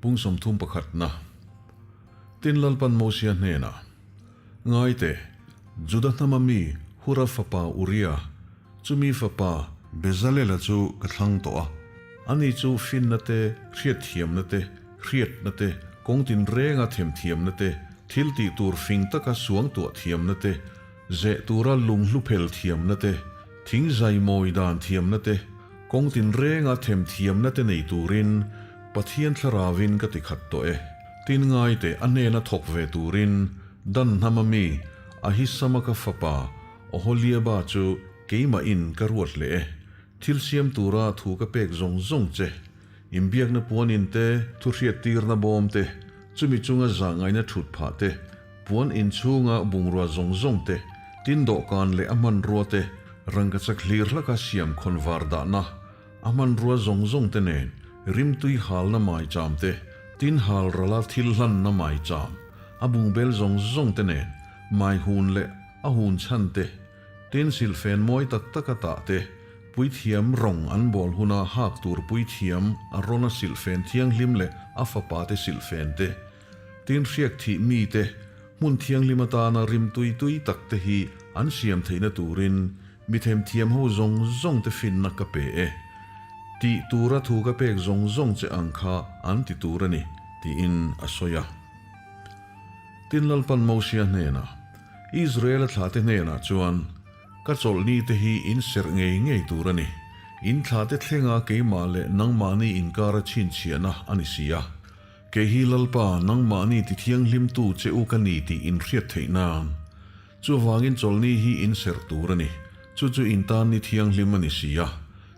Bung 31 na. Tin Lalpan Mosia hnenah, Ngai teh, Juda hnama mi Hura fapa Uria, chumi fapa Bezalela chu ka thlang tawh a. Ani chu finna te, hriatthiamna te, hriatna te, kawng tinrenga themthiamna te, thil tih tur fing taka suangtuah thiamna te, zeh tura lunghlu phel thiamna te, thing zai mawi dan thiamna te, kawng tinrenga themthiamna te nei turin Pathian thlarauin ka ti khat tawh e. Tin ngai teh a hnena thawk ve turin Dan hnama mi Ahisamaka fapa Oholiaba chu keimahin ka ruat leh e. Thil siam tura thu ka pek zawng zawng che. Inbiakna puanin te, thuhriattirna bawm te, chumi chunga zah ngaihna thut phah te, puan inchhunga bungrua zawng zawng te, tin dawhkan leh a hmanrua te, rangkachak hlir hlaka siam khawn var dahna, a hmanrua zawng zawng te nen, rimtui halna maicham te, tin hal rala thil hlanna maicham, a bungbel zawng zawng te nen, mai hun leh a hun chhan te, tin silhfen mawi tak taka tah te, Puithiam rawng an bawl huna hak tur puithiam a rawn a silhfen thianghlim leh a fapa te silhfen te, tin hriak thih mi te, hmun thianghlim atana rim tui tui tak te hi an siam theihna turin mi themthiam ho zawng zawng te finna ka pe e. Tih tura thu ka pek zawng zawng che ang kha an ti tur a ni, tiin a sawi a. Tin Lalpan Mosia hnenah, Israel-a thlahte hnenah chuan, Ka chawlhni te hi in serh ngei ngei tur a ni. In thla te thlenga keimah leh nangmahni inkara chhinchhiahna a ni si a. Kei hi Lalpa, nangmahni tithianghlimtu che u ka ni tih in hriat theih nan. Chuvangin chawlhni hi in serh tur a ni. Chu chu in tan ni thianghlim a ni si a.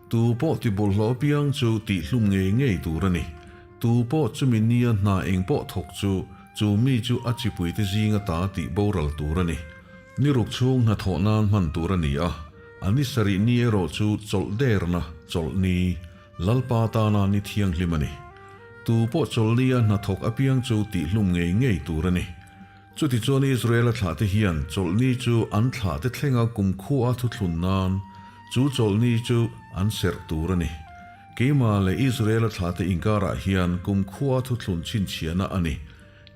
Tu pawh tibawlhhlawh apiang chu tihhlum ngei ngei tur a ni. Tu pawh chumi nia hna eng pawh thawk chu, chu mi chu a chipuite zinga ta tih boral tur a ni. Ni ruk chhung hnathawh nan hman tur a ni a, a ni sarih ni erawh chu chawlh derna chawlh ni, Lalpa tana ni thianghlim a ni. Tu pawh chawlh nia hnathawk apiang chu tihhlum ngei ngei tur a ni. Chutichuan Israel-a thlahte hian chawlhni chu an thlahte thlenga kumkhua thuthlun nan chu chawlhni chu an serh tur a ni. Keimah leh Israel-a thlahte inkarah hian kumkhua thuthlun chhinchhiahna a ni.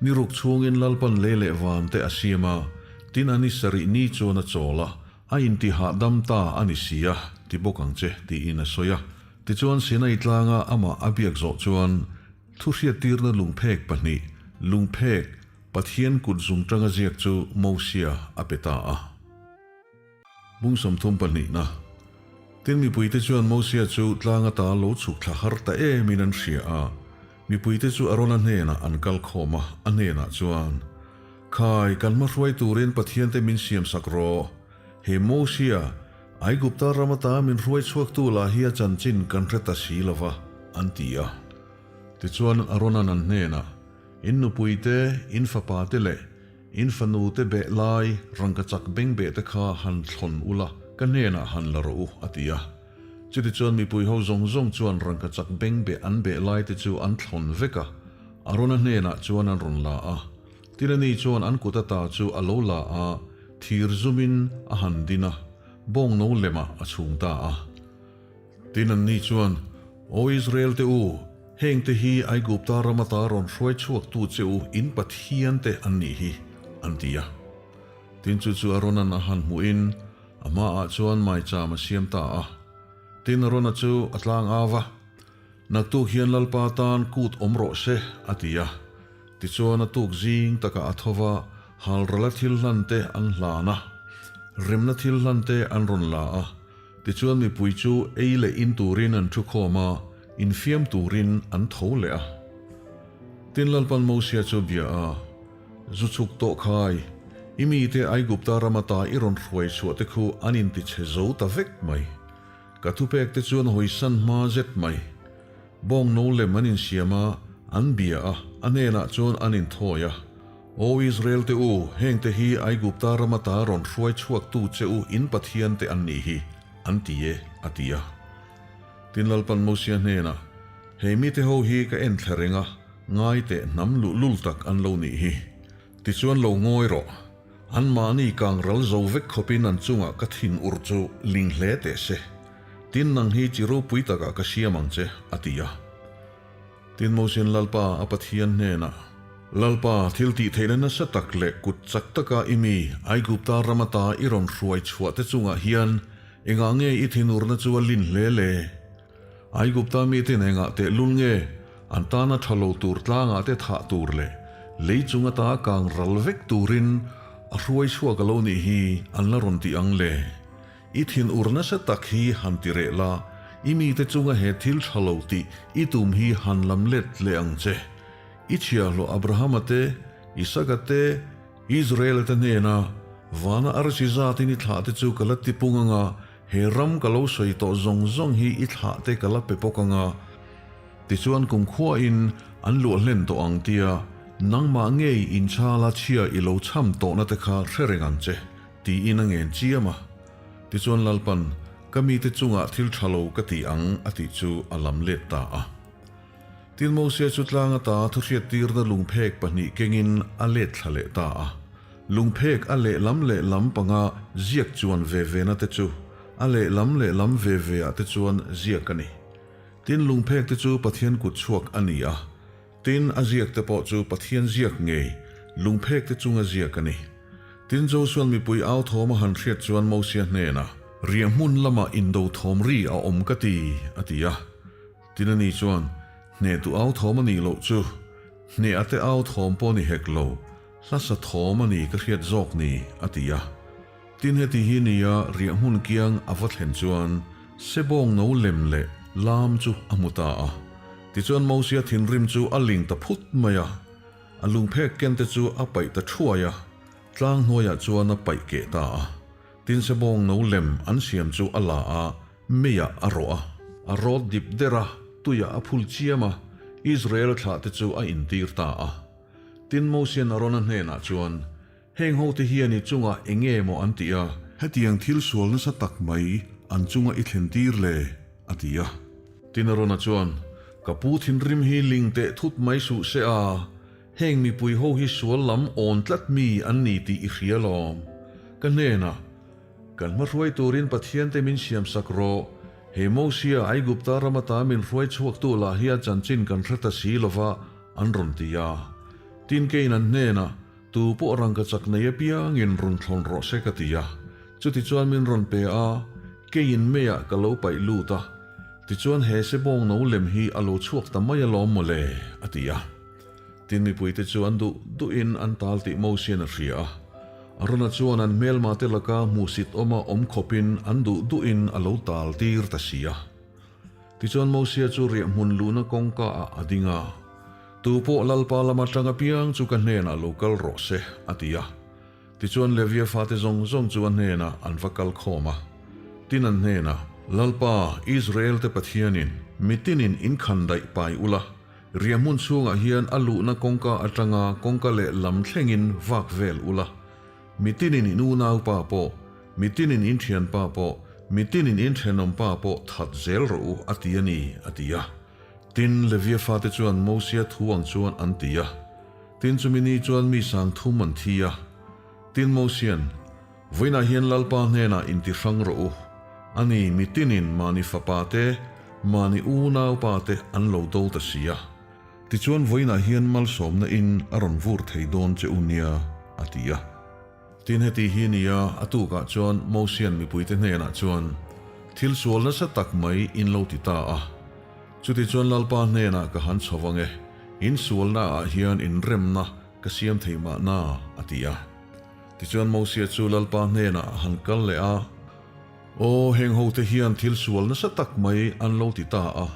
Ni ruk chhungin Lalpan lei leh van te a siam a, tin a ni sarih ni chuan a chawl a, a inti hahdam ta a ni si a, ti bawk ang che, tiin a sawi a. Tichuan Sinai tlanga amah a biak zawh chuan thuhriattirna lungphek pahnih, lungphek Pathian kut zung tanga ziak chu Mosia a pe ta a. Bung 30 pahnihna. Tin mipuite chuan Mosia chu tlang ata lo chhuk thla har ta emin an hria a. Mipuite chu Arona hnenah an kal khawm a, a hnenah chuan, Khai, kan hma hruai turin Pathiante min siam sak rawh. He Mosia, Aigupta ram ata min hruai chhuaktu lah hi a chanchin kan hre ta si lo va, an ti a. Tichuan Arona'n an hnenah, In nupuite, in fapate leh in fanute beh lai rangkachak bengbeh te kha han thlawn ula, ka hnenah han la rawh u, a ti a. Chutichuan mipui ho zawng zawng chuan rangkachak bengbeh an beh lai te chu an thlawn vek a, Arona hnenah chuan an rawn la a. Tin ani chuan an kut ata chu a lo la a, thir zumin a han din a, bawng no lemah a chhung ta a. Tin anni chuan, Aw Israel te u, hengte hi Aigupta ram ata rawn hruai chhuaktu che u in Pathian te an nih hi, an ti a. Tin chu chu Arona'n a han hmuhin a hmaah chuan maicham a siam ta a. Tin Arona chu a tlang au va, Naktuk hian Lalpa tan kut awm rawh se, a ti a. Tichuan a tuk zing takah a tho va, halrala thil hlan te an hlan a, remna thil hlan te an rawn la a. Tichuan mipui chu ei leh in turin an thu khawm a, infiam turin an tho leh a. Tin Lalpan Mosia chu bia a, Zu chhuk tawh khai, i mite Aigupta ram ata i rawn hruai chhuah te khu an intichhe zo ta vek mai. Ka thupek te chuan hawisan hma zet mai. Bawng no lem an insiam a, an bia a, a hnenah chuan an inthawi a. Aw Israel te u, hengte hi Aigupta ram ata rawn hruai chhuaktu che u in Pathian te an nih hi, an ti e, a ti a. Tin Lalpan Mosia hnenah, Hei mite ho hi ka en thla reng a, ngai teh hnam luhlul tak an lo nih hi. Tichuan lo ngawi rawh. Anmahni kang ral zo vek khawpin an chungah ka thin ur chu ling hle teh se. Tin nang hi chi ropui takah ka siam ang che, a ti a. Tin Mosian Lalpa a Pathian hnenah, Lalpa, thil tih theihna nasa tak leh kut chak taka i mi Aigupta ram ata i rawn hruai chhuah te chungah hian engah nge i thinurna chu a lin hle le? Aigupta mite nengah tehlul nge an tana tha lo tur tlangah te thah tur leh lei chung ata kang ral vek turin a hruai chhuak a lo nih hi an la rawn ti ang le? I thinur nasa tak hi han ti reh la, i mite chunga he thil tha lo tih i tum hi han lam let leh ang che. I chhiahhlawh Abrahama te, Isaka te, Israela te hnena vana arsi zatin i thlah te chu ka la tipung anga, He ram ka lo sawi tawh zawng zawng hi i thlah te ka la pe bawk ang a, tichuan kumkhuain an luah hlen tawh ang tia nangmah ngei inchala chhia i lo cham tawhna te kha hre reng ang che, tiin a ngen chiam a. Tichuan Lalpan, Ka mite chungah thil tha lo ka ti ang a tih chu a lam let ta a. Tin Mosia chu tlang ata thuhriattirna lungphek pahnih kengin a let thla leh ta a. Lungphek a lehlam lehlam panga ziak chuan ve ve na te chu a lehlam lehlam ve ve ah te chuan ziak a ni. Tin lungphek te chu Pathian kut chhuak a ni a, tin a ziak te pawh chu Pathian ziak ngei lungphek te chunga ziak a ni. Tin Josuan mipui au thawm a han hriat chuan Mosia hnenah, Riahhmun lamah indo thawm ri a awm ka ti, a ti a. Tin ani chuan, Hnehtu au thawm a nih loh chu, hneh a te au thawm pawh a ni hek lo, Hlasa thawm a ni ka hriat zawk ni, a ti a. Tin heti hi nia riah hmun kiang a va thlen chuan sebawng no lem leh lam chu a hmu ta a. Tichuan Mosia thinrim chu a ling ta phut mai a, a lungphek ken te chu a paih ta thuai a, tlang hnuaiah chuan a paih keh ta a. Tin sebawng no lem an siam chu a la a, meiah a rawh a, a rawt dip der a, tuiah a phul chiam a, Israel thlah te chu a intir ta a. Tin Mosian Arona hnenah chuan, Heng hote hian i chungah eng nge maw an tih a? Hetiang thil sual nasa tak mai an chunga i thlen tir le? a ti a. Tin Arona chuan, Ka pu thinrim hi ling teh thut mai suh se a, heng mipui ho hi sual lam awn tlat mi an ni tih i hria lawm. Ka hnenah, Kan hma hruai turin Pathian te min siam sak rawh. He Mosia, Aigupta ram ata min hruai chhuaktu lah hi a chanchin kan hre ta si lova, an rawn ti a. Tin keiin an hnenah, Tu pawh rangka chak nei apiangin rawn thlawn rawh se ka ti a. Chutichuan min rawn pe a, keiin meiah ka lo paih lut a. Tichuan he sebawng no lem hi a lo chhuak ta mai alawm mawle, a ti a. Tin mipuite chu an duh duhin an tal tih Mosian a hria a. Arona chuan an hmelmate laka hmuhsit awma awm khawpin an duh duhin a lo tal tir ta si a. Tichuan Mosia chu riahhmun luhna kawngka ah a ding a, Tu pawh Lalpa lama tang apiang chu ka hnenah lo kal rawh se, a ti a. Tichuan Levia fate zawng zawng chu a hnenah an va kal khawm a. Tin an hnenah, Lalpa, Israel-te Pathianin, mitinin inkhan daih pai ula, riahhmun chhungah hian a luhna kawngka atanga kawngka leh lam thlengin vak vel ula, Mitinin in unaupa pawh, mitinin in thianpa pawh, mitinin in thenawmpa pawh that zel rawh u, a ti a ni, a ti a. Tin, Levia fate chuan Mosia thu ang chuan an ti a. Tin, chumi ni chuan mi sang thum an thi a. Tin, Mosian, Vawiinah hian Lalpa hnenah inti hrang rawh u. A ni, mitinin mahni fapa te, mahni unaupa te an lo do ta si a. Tichuan vawiinah hian malsawmna in a rawn vur thei dawn che u nia, a ti a. Tin heti hi nia, a tukah chuan Mosian mipuite hnenah chuan, Thil sual nasa tak mai in lo ti ta a. Chutichuan Lalpa hnenah ka han chho vang e, in sualnaah hian inremna ka siam thei mahna, a ti a. Tichuan Mosia chu Lalpa hnenah a han kal leh a, Aw, heng hote hian thil sual nasa tak mai an lo ti ta a.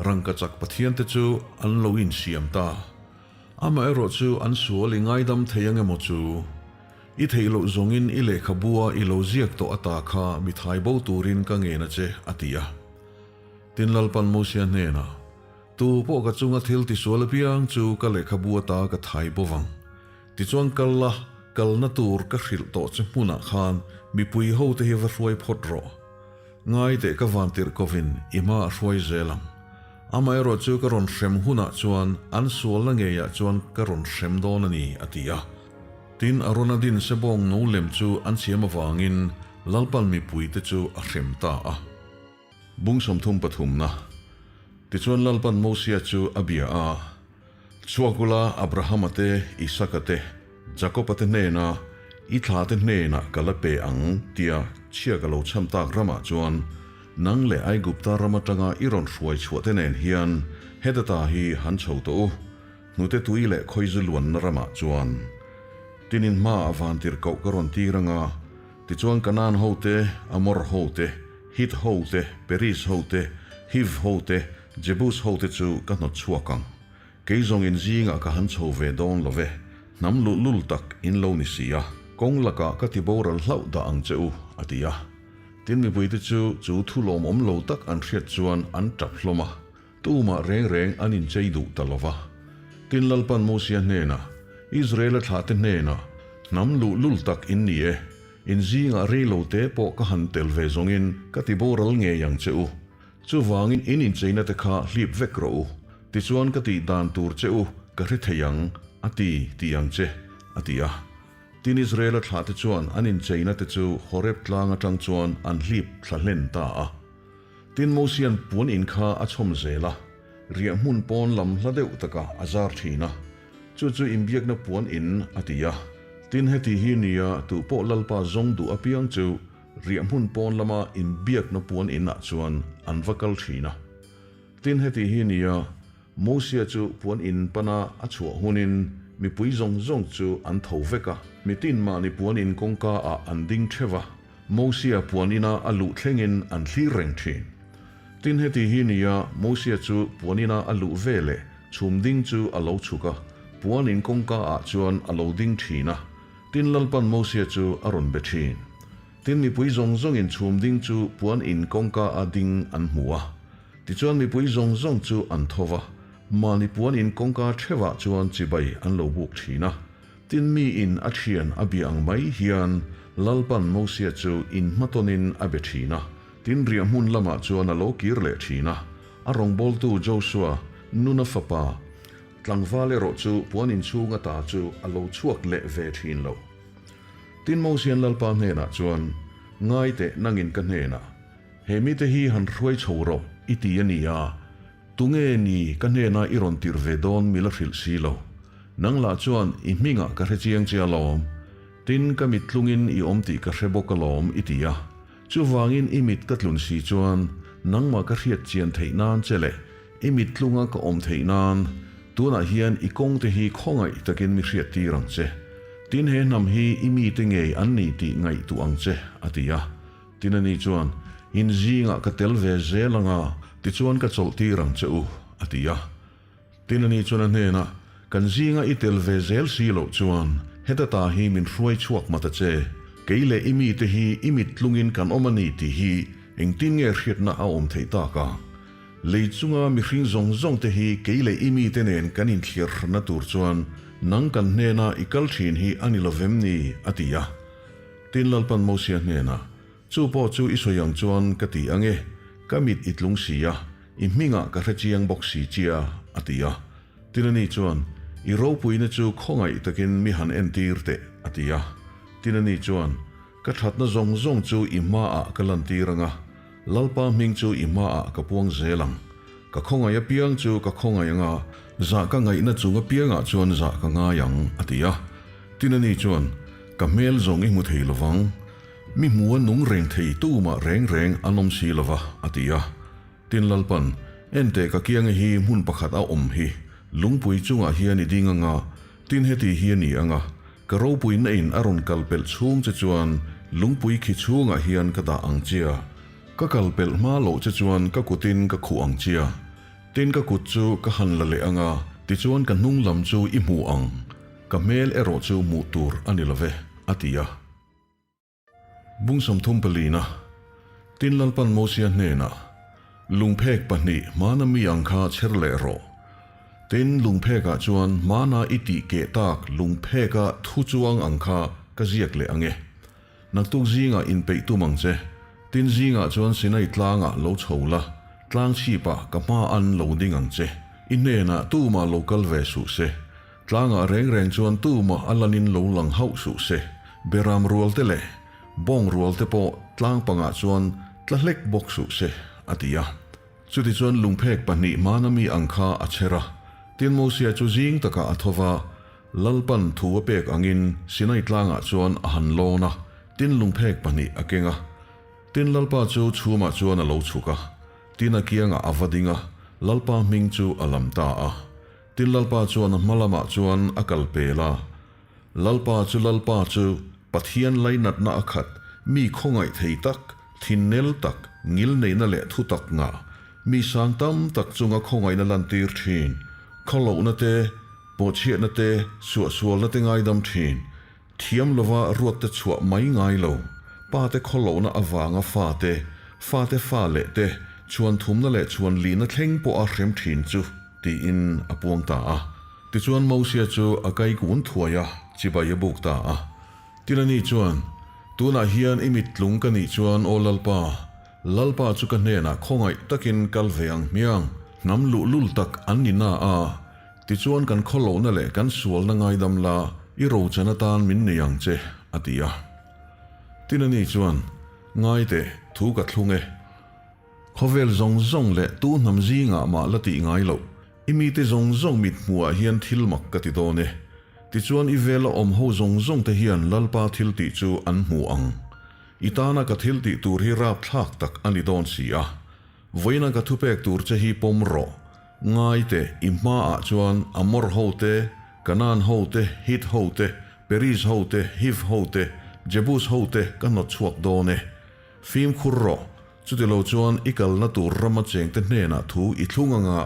Rangkachak pathiante chu an lo insiam ta. Amaherawh chu an sual i ngaidam thei ang emaw chu? I theih loh zawngin i lehkhabua i lo ziak tawh ata kha mi thai bo turin ka ngen a che, a ti a. Tin Lalpan Mosia hnenah, Tu pawh ka chunga thil tisual apiang chu ka lehkhabu ata ka thai bo vang. Tichuan kal la, kalna tur ka hrilh tawh che hmunah khan mipui hote hi va hruai phawt rawh. Ngai teh ka van tirh kovin i hma a hruai zel ang. Amaherawh chu ka rawn hrem hunah chuan an sualna ngeiah chuan ka rawn hrem dawn a ni, a ti a. Tin, Arona din sebawng no lem chu an siam avangin Lalpan mipuite chu a hrem ta a. Bung 33 na. Tichuan Lalpan Mosia chu a bia a, Chhuak ula Abrahama te, Isaka te, Jakoba te hnena i thla te hnenah ka la pe ang tia chhia ka lo chham tak ramah chuan nang leh Aigupta ram atanga i rawn hruai chhuah te nen hian heta ta hi han chho tawh u, hnute tui leh khawizu luanna ramah chuan. Tinin hmaah vantirhkoh ka rawn tir anga, tichuan Kanaan hote, Amor hote, Hit hote, Periz hote, Hiv hote, Jebus hote chu ka hnawt chhuak ang. Kei zawng in zingah ka han chho ve dawn lo ve, hnam luhlul tak in lo ni si a, kawng lakah ka ti boral hlauh dah ang che u, a ti a. Tin mipuite chu chu thu lawmawm lo tak an hriat chuan an tap hlawm a, tumah reng reng an inchei duh ta lo va. Tin Lalpan Mosia hnenah, Israela thlahte hnenah, Hnam luhlul tak in ni e, in zingah rei lo te pawh ka han tel ve zawngin ka ti boral ngei ang che u, Chuvangin in incheina te kha hlip vek rawh u, tichuan ka tih dan tur che u ka hre thei ang, a ti, ti ang che, a ti a. Tin Israela thlahte chuan an incheina te chu Horeb tlang atang chuan an hlip thla hlen ta a. Tin Mosian puan in kha a chhawm zel a, riah hmun pawn lam hla deuh takah a zar thin a, chu chu inbiakna puan in a ti a. Tin heti hi nia tupawh Lalpa zawng duh apiang chu Riah hmun pawn lama inbiakna puan inah chuan an va kal thin a. Tin heti hi nia, Mosia chu puan in pana a chhuah hunin mipui zawng zawng chu an tho vek a, mitin mahni puan in kawngka ah an ding theuh a, Mosia puan ina a luh thlengin an thlir reng thin. Tin heti hi nia, Mosia chu puan ina a luh veleh chhum ding chu a lo chhuk a, puan in kawngka ah chuan a lo ding thin a, Tin Lalpan Mosia chu a rawn be thin. Tin mipui zawng zawngin chhum ding chu puan in kawngka a ding an hmu a. Tichuan mipui zawng zawng chu an tho va, mahni puan in kawngka theuhah chuan chibai an lo buk thin a. Tin mi in a thian a bia ang mai hian Lalpan Mosia chu in hmatawnin a be thin a. Tin riah hmun lamah chuan a lo kir leh thin a. A rawngbawltu Josua, Nuna fapa, Tlangval erawh chu puan inchhung ata chu a lo chhuak leh ve thin lo. Tin Mosian Lalpa hnenah chuan, Ngai teh nangin ka hnenah, he mite hi han hruai chho rawh i ti a ni a, tunge ni ka hnena i rawn tirh ve dawn mi la hrilh si lo. Nang lah chuan i hmingah ka hre chiang che alawm, tin ka mit tlungin i awm tih ka hre bawk alawm i ti a. Chuvangin i mit ka tlun si chuan nangmah ka hriat chian theih nan che leh i mit tlunga ka awm theih nan tunah hian i kawngte hi khawngaih takin mi hriat tir ang che. Tin he hnam hi i mite ngei an ni tih ngaihtuah ang che, a ti a. Tin ani chuan, In zingah ka tel ve zel anga tichuan ka chawlh tir ang che u, a ti a. Tin ani chuan a hnenah, Kan zinga i tel ve zel si loh chuan heta ta hi min hruai chhuak mah ta che. Kei leh i mite hi i mit tlungin kan awm a ni tih hi engtin nge hriatna a awm theih tak a? Lei chunga mihring zawng zawng te hi kei leh i mite nen kan inthliar hranna tur chuan nang kan hnena i kal thin hi a ni lovem ni? a ti a. Tin Lalpan Mosia hnenah, Chu pawh chu i sawi ang chuan ka ti ang e, ka mit i tlung si a, i hmingah ka hre chiang bawk si chia, a ti a. Tinani chuan, I ropuina chu khawngaih takin mi han entir teh, a ti a. Tinani chuan, Ka thatna zawng zawng chu i hmaah ka lantir ang a, Lalpa hming chu i hmaah ka puang zel ang. Ka khawngaih apiang chu ka khawngaih ang a, zah ka ngaihna chung apiangah chuan zah ka ngai ang, a ti a. Tinani chuan, Ka hmel zawng i hmu thei lovang. Mi hmu a nung reng thei tumah reng reng an awm si lova, a ti a. Tin Lalpan, Enteh ka kianga hi hmun pakhat a awm hi, lungpui chungah hian i ding anga, tin heti hi a ni anga, ka ropui na in a rawn kal pelh chhung che chuan lungpui khi chhungah hian ka dah ang chia, ka kal pelh hma loh che chuan ka kutin ka khuh ang chia, tin ka kut chu ka han la leh anga, tichuan ka hnung lam chu i hmu ang, ka hmel erawh chu hmuh tur a ni love, a ti a. Bung 34 Tin Lalpan Mosia hnenah, Lungphek pahnih hmana mi ang kha chher leh rawh. Tin, lungphekah chuan hmana i tih keh tak lungpheka thu chuang ang kha ka ziak leh ang e. Naktuk zingah inpeih tum ang che. Tin zingah chuan Sinai tlangah lo chho la, tlang chhipah ka hma an lo ding ang che. I hnenah tumah lo kal ve suh se. Tlangah reng reng chuan tumah a lanin lo lang hauh suh se. Beram rualte leh bawng rualte pawh tlang pangah chuan tla hlek bawk suh se, a ti a. Chutichuan lungphek pahnih hmana mi ang kha a chher a. Tin Mosia chu zing takah a tho va, Lalpan thu a pek angin Sinai tlangah chuan a han lawn a, tin lungphek pahnih a keng a. Tin Lalpa chu chhumah chuan a lo chhuk a, tin a kiangah a va ding a, Lalpa hming chu a lam ta a. Tin Lalpa chuan a hma lamah chuan a kal pel a. Lalpa chu Lalpa chu Pathian lainatna a khat, mi khawngaih thei tak, thinnel tak, ngilneihna leh thu tak ngah, mi sang tam tak chunga khawngaihna lantir thin, khawlohna te, pawhchhiatna te, suahsualna te ngaidam thin, thiam lova ruatte chhuah mai ngai lo, pate khawlohna avanga fate, fate fa leh te, chhuan thumna leh chhuan lihna thleng pawha hrem thin chu, tiin a puang ta a. Tichuan Mosia chu a kai kun thuai a, chibai a buk ta a. Tilani chuan, Tunah hian i mittlung ka nih chuan aw Lalpa, Lalpa chu ka hnenah khawngaih takin kal ve ang hmiang, hnam luhlul tak an ni na a, tichuan kan khawlohna leh kan sualna ngaidam la, i rochan atan min nei ang che, a ti a. Tilani chuan, Ngai teh, thu ka thlung e. Khawvel zawng zawng leh tu hnam zingah mah la tih ngai loh, i mite zawng zawng mit hmuhah hian thil mak ka ti dawn e. Tichuan i vela awm ho zawng zawng te hian Lalpa thil tih chu an hmu ang. I tana ka thil tih tur hi rapthlak tak a ni dawn si a. Vawiina ka thupek tur che hi pawm rawh. Ngai teh, i hmaah chuan Amor ho te, Kanaan ho te, Hit ho te, Periz ho te, Hiv ho te, Jebus ho te ka hnawt chhuak dawn e. Fimkhur rawh, chutilo chuan i kalna tur rama chengte hnenah thu i thlung anga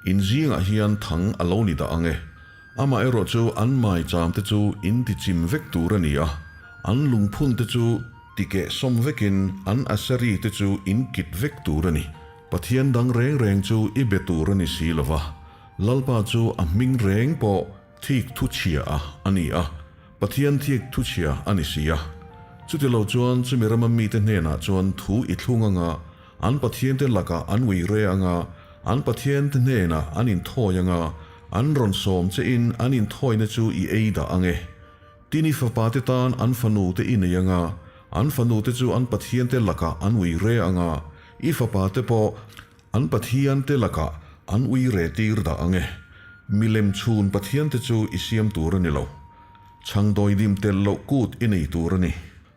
in zingah hian thang a lo ni dah ang e. Amaherawh chu an maicham te chu in ti chim vek tur a ni a, an lungphun te chu ti keh sawm vekin an aseri te chu in kit vek tur a ni. Pathian dang reng reng chu i be tur a ni si lo va, Lalpa chu a hming reng pawh thik thu chhia a a ni a. Pathian thik thuchhia a ni si a. Chutilo chuan chumi rama mite hnenah chuan thu i thlung anga, an Pathiante lakah an ui re anga, an Pathiante hnenah an inthawi anga, an rawn sawm che in an inthawina chu i ei dah ang e. Tin i fapate tan an fanute i nei anga, an fanute chu an Pathiante lakah an ui re anga, i fapate pawh An Pathiante lakah an ui re tir dah ang e. Milem chhun Pathiante chu i siam tur a ni lo. Chhangdawidim telh loh kut i nei tur a ni.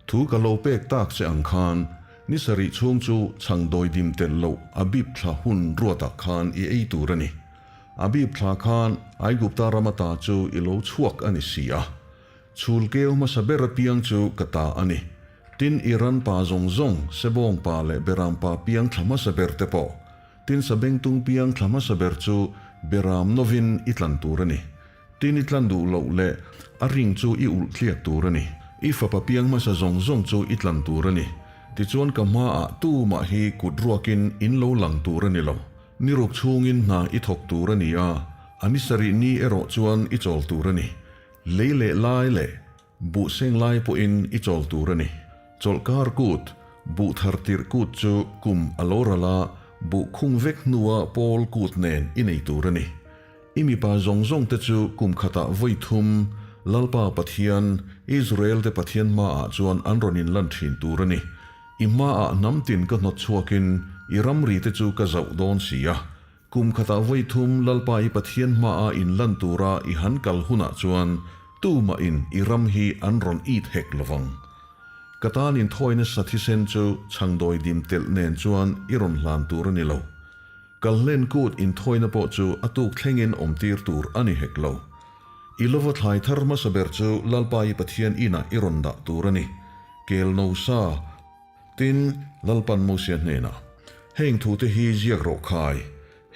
Thu ka lo pek tak che ang khan, ni sarih chhung chu chhangdawidim telh loh a bip thla hun ruatah khan i ei tur a ni. A bip thla khan Aigupta rama ta chu i lo chhuak a ni si a. Chhul keu hmasa ber apiang chu ka ta a ni. Tin, Iran pa zawng zawng, Sebawng pa leh Beram pa piang thla hmasa ber te pawh, tin Sabengtung piang thla hmasa ber chu Beram novin i tlan tur a ni. Tin i tlan duh loh leh a ring chu i ulh tliak tur a ni. I fapa piang hmasa zawng zawng chu i tlan tur a ni. Tichuan ka hmaah tumah hi kut ruakin in lo lang tur a ni lo. Ni ruk chhungin hna i thawk tur a ni a, a ni sarih ni erawh chuan i chawl tur a ni. Lei leh lai leh buh seng lai pawhin i chawl tur a ni. Chawlhkar kut, buh thar tirh kut chu kum a lo ral a, buh khung vek hnua pawl kut nen i nei tur a ni. I mipa zawng zawng te chu kum khatah vawi thum Lalpa Pathian, Israel te Pathian hmaah chuan an rawn inlan thin tur a ni. I hmaah hnam tin ka hnawt chhuakin i ramri te chu ka zauh dawn si a. Kum khatah vawi thum Lalpa i Pathian hmaah inlan tura i han kal hunah chuan tumahin i ram hi an rawn it hek lovang. Ka tan inthawina sa thisen chu chhangdawi dim telh nen chuan i rawn hlan tur a ni lo. Kalhlen kut inthawina pawh chu a tuk thlengin awmtir tur a ni hek lo. I lova thlai thar hmasa ber chu Lalpa i Pathian inah i rawn dah tur a ni. Kel no sa. Tin, Lalpan Mosia hnenah, Heng thute hi ziak rawh khai,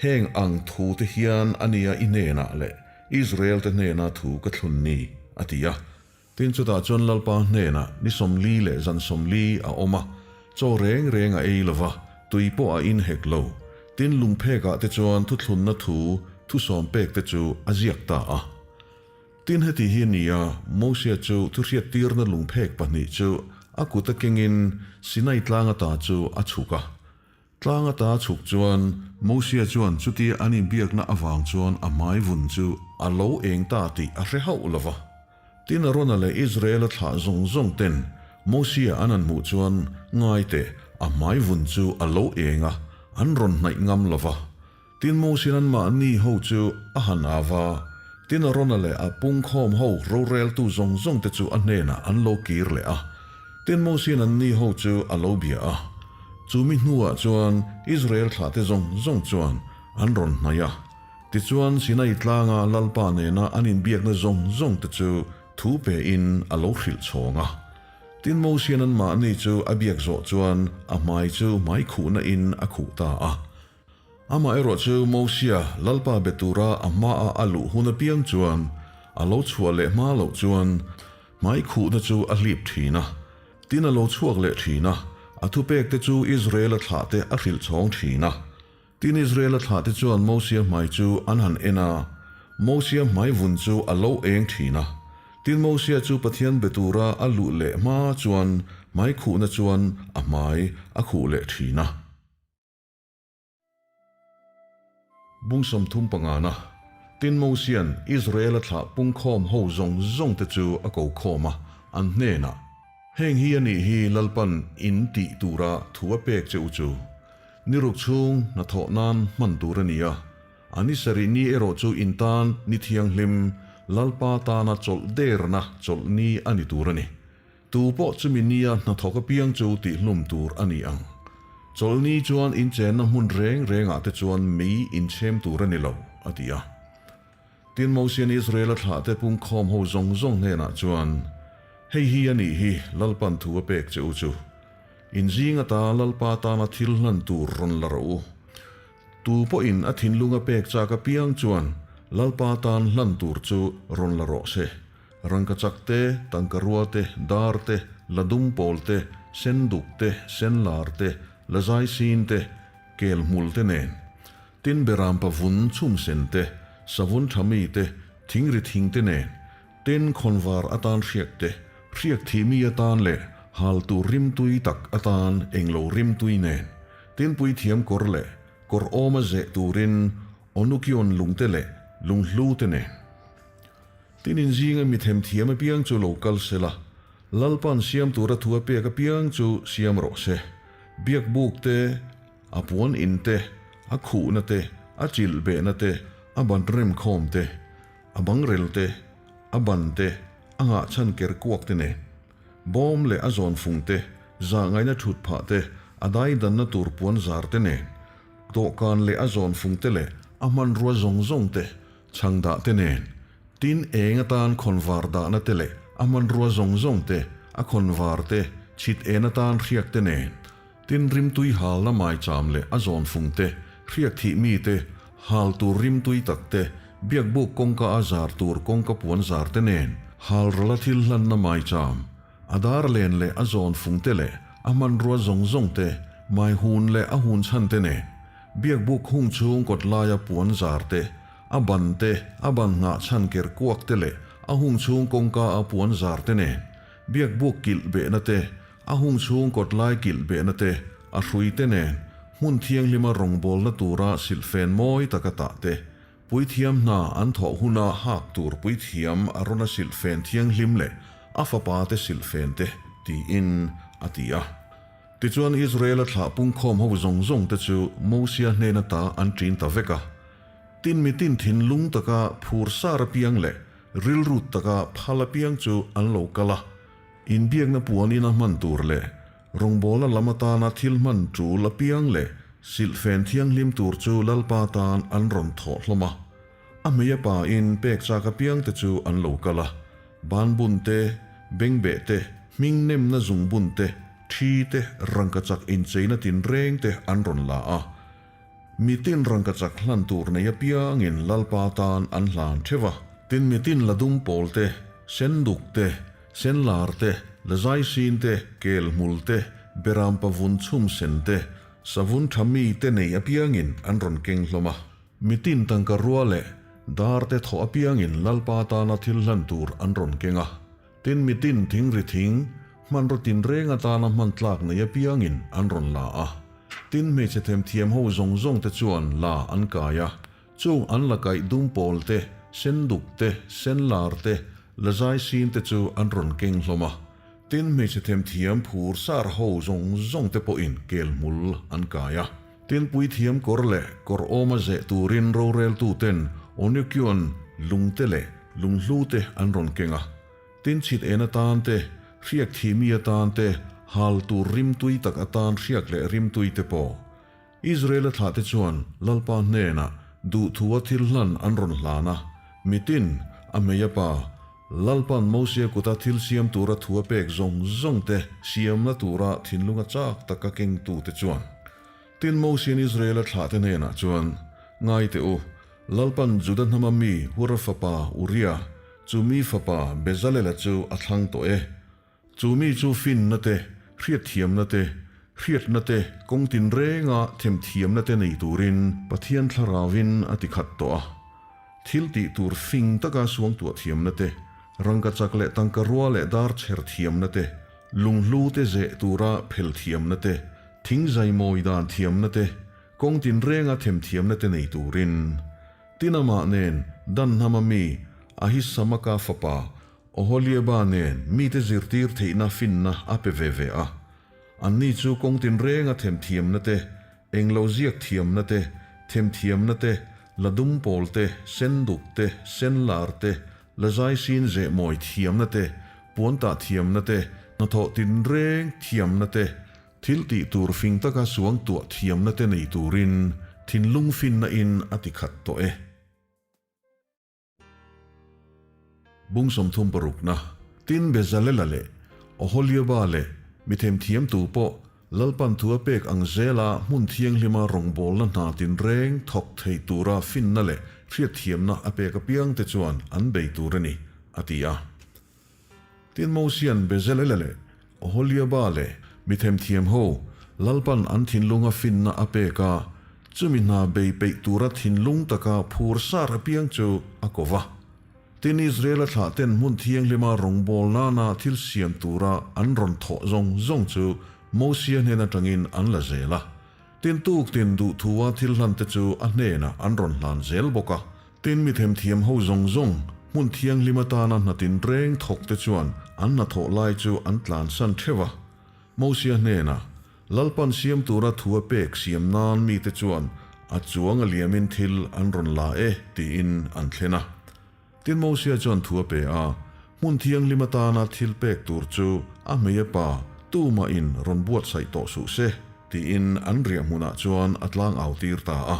heng ang thute hian a nia i hnenah leh Israel-te hnena thu ka thlun ni, a ti a. Tin, chutah chuan Lalpa hnenah ni 40 leh zan 40 a awm a, chaw reng reng a ei lo va, tui pawh a in hek lo. Tin, lungphekah te chuan thuthlunna thu thusawm pekte chu a ziak ta a. Tin heti hi a ni a, Mosia chu thuhriattirna lungphek pahnih chu a kut a kengin Sinai tlang ata chu a chhuk a. Tlang ata a chhuk chuan Mosia chuan chutia an inbiakna avang chuan a hmai vun chu a lo eng ta tih a hre hauh lo va. Tin Arona leh Israela thlah zawng zawng ten Mosia an han hmuh chuan ngai teh a hmai vun chu a lo eng a. an rawn hnaih ngam lo va. Tin Mosian anmahni ho chu a han au va, tin Arona leh a pungkhawm ho roreltu zawng zawng te chu a hnenah an lo kir leh a. Tin Mosian anni ho chu a lo bia a. Chu mi hnuah chuan Israel thlahte zawng zawng chuan an rawn hnaih a. Tichuan Sinai tlanga Lalpa nena an inbiakna zawng zawng te chu thu pein a lo hrilh chhawng a. Tin Mosian anmahni chu a biak zawh chuan a hmai chu hmai khuhna in a khuh ta a. Amaherawh chu Mosia Lalpa be tura a hmaah a luh hun apiang chuan a lo chhuah leh hma loh chuan hmai khuhna chu a hlip thin a. Tin a lo chhuak leh thin a, a thupekte chu Israela thlahte a hrilh chhawng thin a. Tin Israela thlahte chuan Mosia hmai chu an han en a, Mosia hmai vun chu a lo eng thin a. Tin Mosia chu Pathian be tura a luh leh hma chuan hmai khuhna chuan a hmai a khuh leh thin a. Bung 35 Tin Mosia'n Israela thlah pungkhawm ho zawng zawng te chu a ko khawm a, an hnenah, Heng hi a nih hi Lalpan in tih tura thu a pek che u chu. Ni ruk chhung hnathawh nan hman tur a ni a, a ni sarih ni erawh chu in tan ni thianghlim Lalpa tana chawlh derna chawlh ni a ni tur a ni. Tu pawh chumi nia hnathawk apiang chu tihhlum tur a ni ang. Chawlhni chuan inchenna hmun reng rengah te chuan mei inchhem tur a ni lo, a ti a. Tin, Mosian Israela thlahte pungkhawm ho zawng zawng hnenah chuan, Hei hi a nih hi Lalpan thu a pek che u chu. In zing ata Lalpa tana thil hlan tur rawn la rawh u. Tu pawhin a thinlung a pek chak apiang chuan Lalpa tan hlan tur chu rawn la rawh se. Rangkachak te, tangkarua te, dar te, ladum pawl te, senduk te, senlar te, lazai sin te, kel hmul te nen. Tin berampa vun chhum sen te, savun tha mi te, thingri thing te nen. Tin khawnvar atan hriak te, hriak thih mi atan leh hal tur rimtui tak atan englo rimtui nen. Tin puithiam kawr leh kawr awma zeh turin onukion lungte leh lunghlu te nen. Tin inzinga mi themthiam apiang chu lo kal se la, Lalpa'n siam tura thu a pek apiang chu siam rawh se. Biakbuk te, a puan in te, a khuhna te, a chilh behna te, a ban remkhawm te, a bangrel te, a ban te, a nghahchhan ker kuak te nen, bawm leh a zawnfung te, zahngaihna thut phah te, a daidanna tur puan zar te nen, dawhkan leh a zawnfung te leh a hmanrua zawng zawng te, Chhang dah te nen, tin eng atan khawnvar dahna te leh a hmanrua zawng zawng te, a khawnvar te, chhit en atan hriak te nen, tin rimtui halna maicham leh a zawnfung te, hriak thih mi te, hal tur rimtui tak te, biakbuk kawngka a zar tur kawngka puan zar te nen, hal rala thil hlanna maicham, a dar len leh a zawnfung te leh a hmanrua zawng zawng te, mai hun leh a hun chhan te nen, Biakbuk hung chhung kawt laia puan zar te, a ban te, a ban nghah chhan ker kuak te leh a hung chhung kawngka a puan zar te nen, biakbuk kilh behna te, a hung chhung kawt lai kilh behna te, a hrui te nen, hmun thianghlima rawngbawlna tura silhfen mawi taka tah te, puithiam hna an thawh huna hak tur puithiam a rawn a silhfen thianghlim leh a fapa te silhfen te, tiin a ti a. Tichuan Israela thlah pungkhawm ho zawng zawng te chu Mosia hnen ata an ṭin ta vek a. Tin mitin thinlung taka phur sar apiang leh rilrut taka phal apiang chu an lo kal a. Inbiakna puanin a hman tur leh rawngbawlna lam atana thil hman ṭul apiang leh silhfen thianghlim tur chu Lalpa tan an rawn thawh hlawm a. A hmei a pain pek chak apiang te chu an lo kal a. Banbun te, bengbeh te, hming nemna zungbun te, thi te, rangkachak incheina tinreng te an rawn la a. Mitin rangkachak hlan tur nei apiangin Lalpa tan an hlan theuh a. Tin mitin la dum pawl te, senduk te, senlar te, lazaisin te, kelhmul te, berampa vun chhum sen te, savun tha mi te nei apiangin an rawn keng hlawm a. Mitin tangka rua leh dar te thawh apiangin Lalpa tana thil hlan tur an rawn keng a. Tin mitin thingri thing, hmanraw tinreng atana hman tlak nei apiangin an rawn la a. Tin hmeichhe themthiam ho zawng zawng te chuan la an kai a. Chung an la kaih dum pawl te, senduk te, senlar te, lazai sin te chu an rawn keng hlawm a. Tin hmeichhe themthiam phur sar ho zawng zawng te pawhin kel hmul an kai a. Tin puithiam kawr leh kawr awma zeh turin roreltuten Onikion lungte leh lunghlute an rawn keng a. Tin chhit en atan te, hriak thihmi atan te, hal tur rimtui tak atan hriak leh rimtui te pawh. Israela thlahte chuan Lalpa hnenah duhthua thil hlan an rawn hlan a, mitin, a hmei a pa, Lalpa'n Mosia kuta thil siam tura thu a pek zawng zawng te siamna tura thinlunga chak taka kengtute chuan. Tin, Mosia'n Israela thlahte hnenah chuan, Ngai teh u, Lalpa'n Juda hnama mi Hura fapa Uria, chu mi fapa Bezalela chu a thlang tawh e. Chu mi chu finna te, hriatthiamna te, hriatna te, kawng tinrenga themthiamna te nei turin Pathian Thlarauvin a ti khat tawh a. Thil tih tur fing taka suangtuah thiamna te, rangka chak leh tangka rua leh dar chher thiamna te, lunghlu te zeh tura phel thiamna te, thing zai mawi dan thiamna te, kawng tinrenga themthiamna te nei turin. Tin amah nen Dan hnama mi Ahisamaka fapa Oholiaba nen mite zirtir theihna finna a pe ve ve a. Anni chu kawng tinrenga themthiamna te, englo ziak thiamna te, themthiamna te, la dum pawl te, sen duk te, sen lar te, la zai sin zeh mawi thiamna te, puan tah thiamna te, hnathawh tinreng thiamna te, thil tih tur fing taka suangtuah thiamna te nei turin thinlung finna in a ti khat tawh e. Bung 36na, Tin Bezalela leh Oholiaba leh mi themthiam tu pawh Lalpan thu a pek ang zela hmun thianghlima rawngbawlna hna tinreng thawk thei tura finna leh hriatthiamna a pek apiangte chuan an bei tur a ni, a ti a. Tin Mosian Bezalela leh Oholiaba leh mi themthiam ho Lalpan an thinlunga finna a pek a, chumi hna bei peih tura thinlung taka phur sar apiang chu a ko va. Tin Israela thlahten hmun thianghlima rawngbâwl nana thil siam tura an rawn thawh zawng zawng chu Mosia hnen atangin an la zel a. Tin tuk tin duhthua thil hlante chu a hnenah an rawn hlan zel bawk a. Tin mi themthiam ho zawng zawng, hmun thianghlim atana hna tinreng thawk te chuan an hnathawh lai chu an tlansan theuh a. Mosia hnenah, Lalpan siam tura thu a pek siam nan mite chuan a chuang a liamin thil an rawn la e, tiin an thlen a. Tin Mosia chuan thu a pe a, hmun thianghlim atana thil pek tur chu a hmei a pa tumahin rawn buatsaih tawh suh se, tiin an riah hmunah chuan a tlang au tir ta a.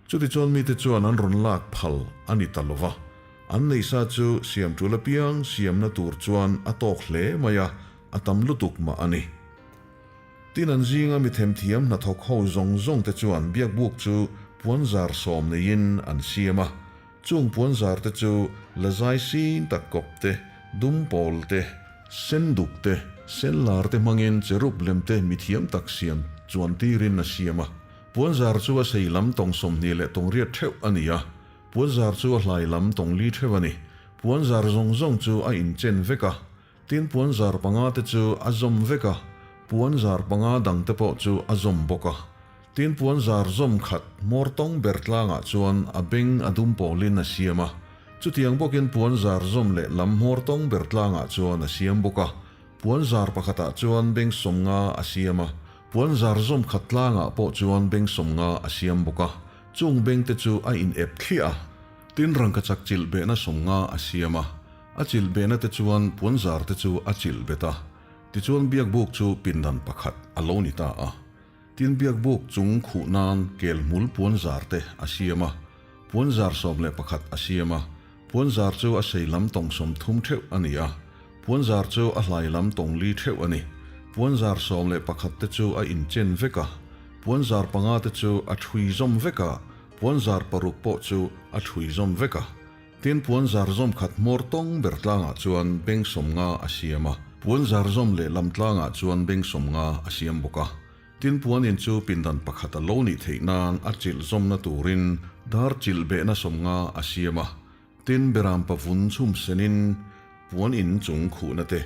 Chutichuan mite chuan an rawn lak phal a ni ta lo va, an neihsa chu siam tul apiang siamna tur chuan a tawk hle mai a, a tam lutuk mah a ni. Tin an zinga mi themthiam hnathawk ho zawng zawng te chuan biakbuk chu puanzar sawm neiin an siam a, chung puanzar te chu la zai sin tak kawp te, dum pawl te, sen duk te, sen lar te hmangin cherub lem te mithiam tak siam chuan tirin a siam a. Puanzar chu a sei lam tawng 20 leh tawng riat theuh a ni a, puanzar chu a hlai lam tawng li theuh a ni. Puanzar zawng zawng chu a inchen vek a, tin puanzar panga te chu a zawm vek a, puanzar panga dang te pawh chu a zawm bawk a. Tin puanzar zawm khat hmawr tawng ber tlangah chuan a beng a dum pawlin a siam a, chutiang bawkin puanzar zawm leh lam hmawr tawng ber tlangah chuan a siam bawk a, puanzar pakhatah chuan beng 50 a siam a, Puanzar zawm khat tlangah pawh chuan beng 50 a siam bawk a, chung bengte chu a in ep thliah a. Tin rangkachak chilh behna 50 a siam a, a chilh behna te chuan puanzar te chu a chilh bet a. Tichuan biakbuk chu pindan pakhat a lo ni ta a. Tin biakbuk chung khuh nan kel hmul puanzar te a siam a, puanzar 11 a siam a, puanzar chu a sei lam tawng 30 theuh a ni a. Puanzar chu a hlai lam tawng li theuh a ni. Puanzar 11 te chu a inchen vek a, puanzar panga te chu a thui zawm vek a, puanzar paruk pawh chu a thui zawm vek a. Tin, puanzar zawm khat hmawr tawng ber tlangah chuan beng 50 a siam a, puanzar zawm lehlam tlangah chuan beng 50 a siam bawk a. Tin, puanin chu pindan pakhat a lo nih theih nan a chilh zawmna turin dar chilh behna 50 a siam a. Tin, beram pavun chhum senin puan in chung khuhna te,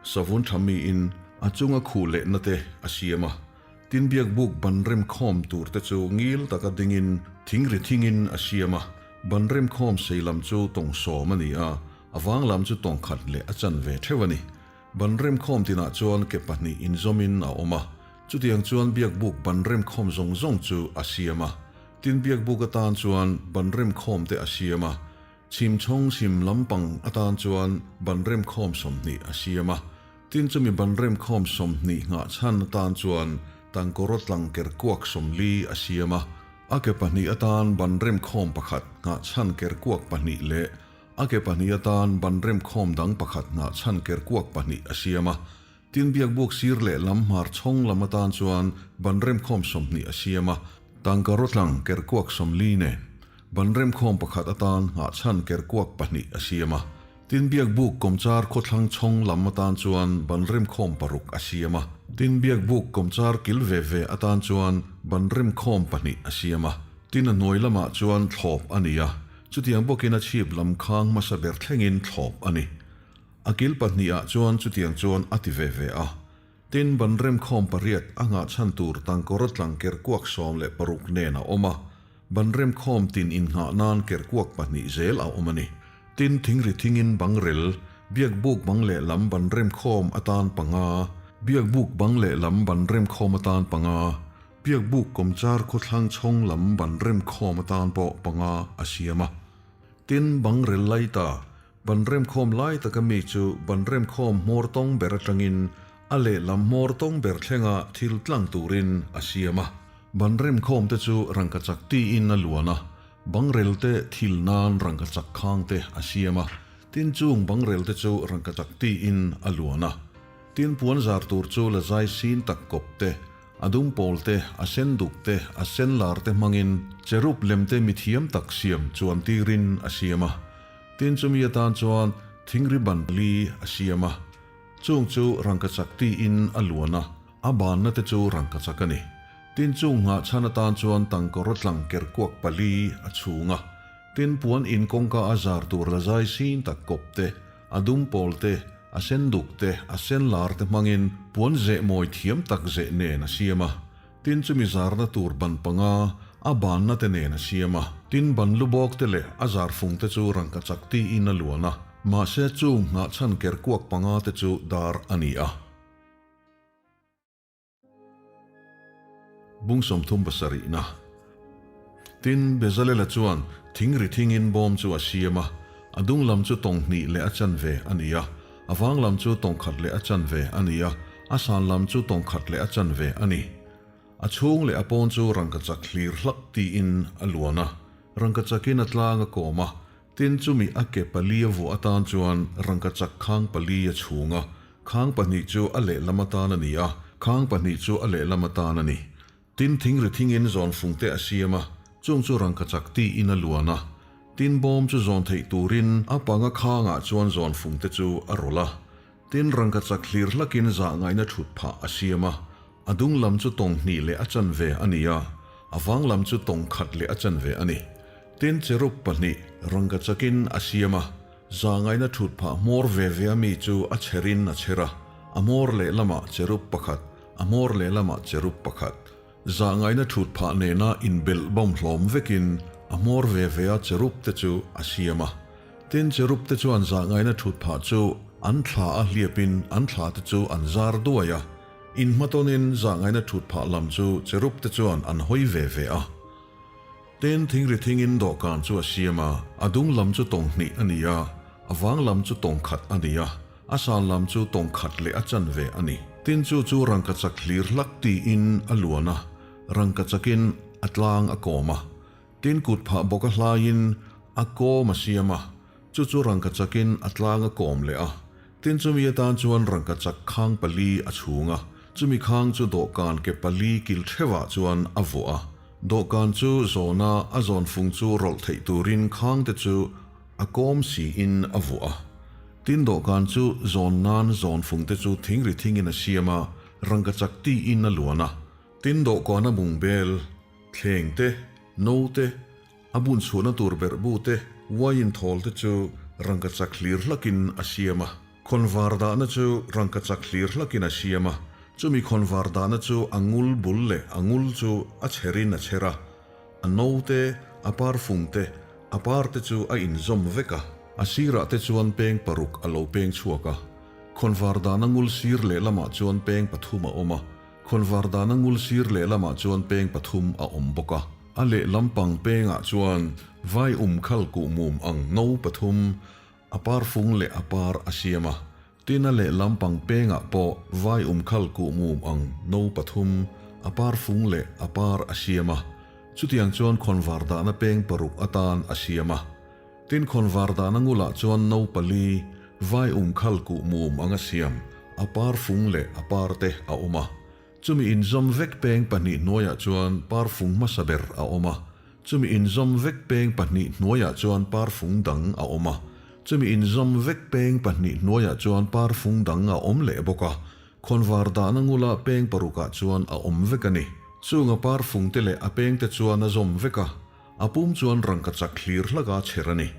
savun tha miin a chunga khuh lehna te a siam a. Tin, biakbuk ban rem khawm tur te chu ngil taka dingin thing ri thingin a siam a. Ban rem khawm sei lam chu tawng 10 a ni a, a vang lam chu tawng khat leh a chan ve theuh a ni. Ban rem khawm tinah chuan ke pahnih inzawmin a awm a. Chutiang chuan biakbuk ban remkhawm zawng zawng chu a siam a. Tin biakbuk atan chuan ban remkhawm te a siam a. Chhim chhawng chhim lampang atan chuan ban remkhawm 20 a siam a. Tin chumi ban remkhawm 20 nghah chhan atan chuan tangkawraw tlang ker kuak 40 a siam a. A ke pahnih atan ban remkhawm pakhat nghah chhan ker kuak pahnih leh a ke pahnih atan ban remkhawm dang pakhat nghah chhan ker kuak pahnih a siam a. Tin biakbuk sir leh lam hmar chhawng lam atan chuan ban remkhawm 20 a siam a, tangka rawtlang ker kuak 40 nen ban remkhawm pakhat atan nghah chhan ker kuak pahnih a siam a. Tin biakbuk kawmchar khawthlang chhawng lam atan chuan ban remkhawm paruk a siam a. Tin biakbuk kawmchar kil ve ve atan chuan ban remkhawm pahnih a siam a. Tin a hnuai lamah chuan thlawp a ni a, chutiang bawkin a chhip lam khang hmasa ber thlengin thlawp a ni. A kil pahnih ah chuan chutiang chuan a ti ve ve a. Tin, ban remkhawm pariat a nghah chhan tur tangkawra tlang ker kuak 16 nen a awm a. Ban remkhawm tin innghah nan ker kuak pahnih zel a awm a ni. Tin, thingri thingin bang rel, biakbuk bang lehlam ban remkhawm atan panga, biakbuk bang lehlam ban remkhawm atan panga, biakbuk kawmchar khawthlang chhawng lam ban remkhawm atan pawh panga a siam a. Tin, bang rel laita Ban remkhawm lai taka mi chu ban remkhawm hmawr tawng ber atangin a lehlam hmawr tawng ber thlenga thil tlang turin a siam a. Ban remkhawm te chu rangkachak tiin a luan a, bangrel te thil nan rangkachak khang te a siam a, tin chung bangrel te chu rangkachak tiin a luan a. Tin puan zar tur chu la zai sin tak kawp te, a dum pawl te, a sen duk te, a sen lar te hmangin cherub lem te mithiam tak siam chuan tirin a siam a. Tin chumi atan chuan thingri ban li a siam a, chung chu rangkachak tiin a luan a, a banna te chu rangkachak a ni. Tin chung nghah chhan atan chuan tangkawr tlang ker kuak pali a chhung a, tin puan in kawngka a zar tur la zai sin tak kawp te, a dum pawl te, a sen duk te, a sen lar te hmangin puan zeh mawi thiam tak zeh nen a siam a. Tin chumi zarna tur ban panga a banna te nen a siam a. Tin ban lu bawk te leh a zar fung te chu rangkachak tiin a luan a, mahse chung nghah chhan ker kuak panga te chu dar a ni a. Bung 37 na. Tin, Bezalela chuan thing ri thingin bawm chu a siam a, a dung lam chu tawng hnih leh a chanve a ni a, a vang lam chu tawng khat leh a chanve a ni a, a san lam chu tawng khat leh a chanve a ni. A chhung leh a pawn chu rangkachak hlir hlak tiin a luan a, rangkachakin a tlang a kawm a, tin chumi a ke pali a vuah atan chuan rangkachak khang pali a chhung a, khang pahnih chu a lehlam atan a ni a, khang pahnih chu a lehlam atan a ni. Tin thing ri thingin zawn fung te a siam a, chung chu rangkachak tiin a luan a. Tin bawm chu zawn theih turin a panga khangah chuan zawn fung te chu a rawlh a. Tin rangkachak hlir hlakin zah ngaihna thut phah a siam a. A dung lam chu tawng hnih leh a chanve a ni a, a vang lam chu tawng khat leh a chanve a ni. Tin cherub pahnih rangkachakin a siam a, zah ngaihna thut phah hmawr ve ve a mi chu a chherin a chher a, a hmawr lehlamah cherub pakhat, A hmawr lehlamah cherub pakhat, zahngaihna thut phah nena inbelh bawm hlawm vekin a hmawr ve ve a cherub te chu a siam a. Tin, cherub te chuan zahngaihna thut phah chu an thla a hliapin an thla te chu an zar duai a. Inhmatawnin zahngaihna thut phah lam chu cherub te chuan an hawi ve ve a. Tin, thingri thingin dawhkan chu a siam a, a dung lam chu tawng hnih a ni a, a vang lam chu tawng khat a ni a, a san lam chu tawng khat leh a chanve a ni. Tin, chu chu rangkachak hlir hlak tiin a luan a, rangkachakin a tlang a kawm a. Tin, kut phah bawk a hlaiin a kawm a siam a, chu chu rangkachakin a tlang a kawm leh a. Tin, chumi atan chuan rangkachak khang pali a chhung a, chumi khang chu dawhkan ke pali kil theuhah chuan a vuah a. Dawhkan chu zawna a zawn fung chu rawlh theih turin khangte chu a kawm siin a vuah a. Tin dawhkan chu zawn nan zawn fungte chu thingri thingin a siam a, rangkachak tiin a luan a. Tin dawhkana bungbel, thleng te, no te, a bun chhuahna tur berhbu te, wine thawl te chu rangkachak hlir hlakin a siam a. Khawnvar dahna chu rangkachak hlir hlakin a siam a, chumi khawnvar dahna chu a ngul bul leh a ngul chu a chherin a chher a, a no te, a parfum te, a par te chu a inzawm vek a. A sirah te chuan peng paruk a lo peng chhuak a, khawnvar dahna ngul sir lehlamah chuan peng pathum a awm a. Khawnvar dahna ngul sir lehlamah chuan peng pathum a awm bawk a. A lehlam pang pengah chuan vai um khal kuhmum ang no pathum, a par fung leh a par a siam a. Tin a lehlam pang pengah pawh vai um khal kuhmum ang no pathum, a par fung leh a par a siam a. Chutiang chuan khawnvar dahna peng paruk atan a siam a. Tin khawnvar dahna ngulah chuan no pali, vai um khal kuhmum anga siam, a par fung leh a par te a awm a. Chumi inzawm vek peng pahnih hnuaiah chuan par fung hmasa ber a awm a. Chumi inzawm vek peng pahnih hnuaiah chuan par fung dang a awm a. Chumi inzawm vek peng pahnih hnuaiah chuan par fung dang a awm leh bawk a. Khawnvar dahna ngula peng parukah chuan a awm vek a ni. Chung a par fungte leh a pengte chuan a zawm vek a, a pum chuan rangkachak hlir hlaka chher a ni.